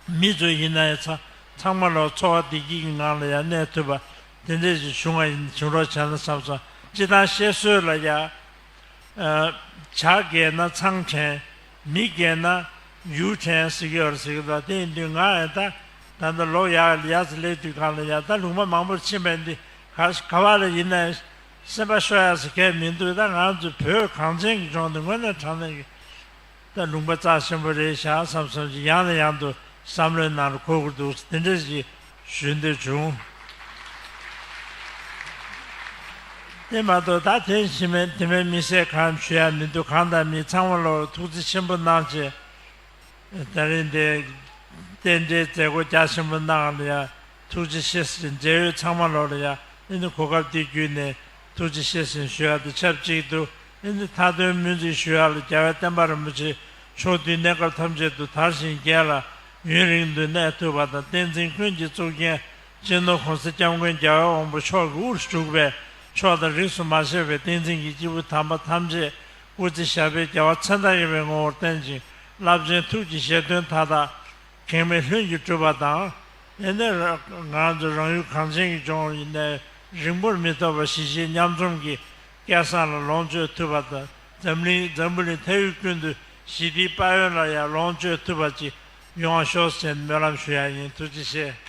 མི་ཚོ་ཡིན་ན་ཡང་ཚང་ཚང་མ་ལོ་འཚོ་བ་བདེ་སྐྱིད་ཀྱི་ངང་ལ་ཡང་གནས་ཐུབ་པ་དེ་འདྲས་ཞིག་བྱུང་བ་ཡིན། བྱུང་རོགས་བྱས་ན་བསམ་སོང་། སྤྱི་བཏང་བཤད་སྲོལ་ལ་ཡང་། ཨ། བྱ་རྒས་ན་ཚང་དྲན། མི་རྒས་ན་ཡུག་དྲན་ཟེར་གྱི་ཡོད་རེད་ཟེར་གྱི་འདུག་དེ་ཡིན་དུས་ང་ཡང་ད་ད་ལྟ་ལོ་ཡག་ཡག་ཙམ་སླེབས་དུས་སྒང་ལ་ཡང་ད་ལུང་པ་མང་པོར་ཕྱིན་པ་ཡིན་དུས་ག་ག་བ་ལ་ཡིན་ན་སེམས་པ་ཤོར་ཡག་ཟེར་མཁན་མི་འདུག་ད་ང་ཚོ་བོད་གངས་ཅན་གྱི་ལྗོངས་འདི་དངོས་གནས་དྲང་གནས་ཀྱི་ད་ལུང་པ་རྩ་ཆེན་པོ་རེད་ཤག་བསམ་བསམ་ཅིག་ཡང་ནས་ཡང་དུ་བསམ་བློའི་ནང་ལ་འཁོར་གྱི་འདུག་དེ་འདྲ་ཞིག་ཞུ་འདོད་བྱུང་། དེ་མ་གཏོགས་ད་དེ་ཕྱི་མའི་དེ་མའི་མི་སེར་གང་ཞུ་ཡ་མི་འདུག་གང་དང་མི་ཚང་མ་ལོ་ཐུགས་རྗེ་ཆེན་པོ་གནང་བྱས། ད་རིང་འདི་རྟེན་འབྲེལ་མཛད་སྒོ་རྒྱ་ཆེན་པོ་གནང་ལ་ཡ་ཐུགས་རྗེ་ཆེ་ཟེར། མཇལ་ཡོད་ཚང་མ་ལོ་ལ་ཡ་ཨེ་ནི་གོ་སྐབས་འདི་བརྒྱུད་ནས་ཐུགས་རྗེ་ཆེ་ཟེར་ཞུ་ཡ་དང་ཆབས་ཅིག་ཏུ། ཨེ་ནི་མཐའ་དོན་སྨོན་ཚིག་ཞུ་ཡ་ལ་རྒྱལ་བའི་བསྟན་པ་རིན་པོ་ཆེ་ཕྱོགས་དུས་གནས་སྐབས་ཐམས་ཅད་དུ་དར་ཞིང་རྒྱས་ལ་ཡུན་རིང་དུ་གནས་ཐུབ་པ་དང་། བསྟན་འཛིན་ཀུན་གྱི་གཙུག་རྒྱན་སྤྱི་ནོར་༸གོང་ས་༸སྐྱབས་མགོན་རྒྱལ་བའི་དབང་པོ་མཆོག་གི་དབུར་བཞུགས་པའི་ཕྱོགས་དང་རིས་སུ་མ་ཆད་པའི་བསྟན་འཛིན་གྱི་སྐྱེས་བུ་དམ་པ་ཐམས་ཅད་སྐུ་ཚེ་ཞབས་པད་བརྒྱ་པ་མཚན་རྟགས་ཡོད་པའི་ངོ་བོར་བརྟན་ཅིང་རླབས་ཆེན་ཐུགས་ཀྱི་བཞེད་དོན་མཐའ་དག་གེགས་མེད་ལྷུན་གྱིས་གྲུབ་པ་དང་། ཨེ་ནས་ང་ཚོ་རང་ཡུལ་གངས་ཅན་གྱི་ལྗོངས་ཡིན་ནའི་རིང་པོར་མི་ཐོགས་པར་གཞིས་བྱེས་མཉམ་འཛོམས་ཀྱི་སྐལ་བཟང་ལ་ལོངས་སྤྱོད་ཐུབ་པ་དང་། འཛམ་གླིང་འཛམ་བུ་གླིང་མཐའ་དབུས་ཀུན་ཏུ་ཞི་བདེའི་དཔལ་ཡོན་ལ་ཡང་ལོངས་སྤྱོད་ཐུབ་པ་ཅིག་ཡོང་བ་ཤོག་ཟེར་སྨོན་ལམ་ཞུ་ཡ་ཡིན། ཐུགས་རྗེ་ཆེ།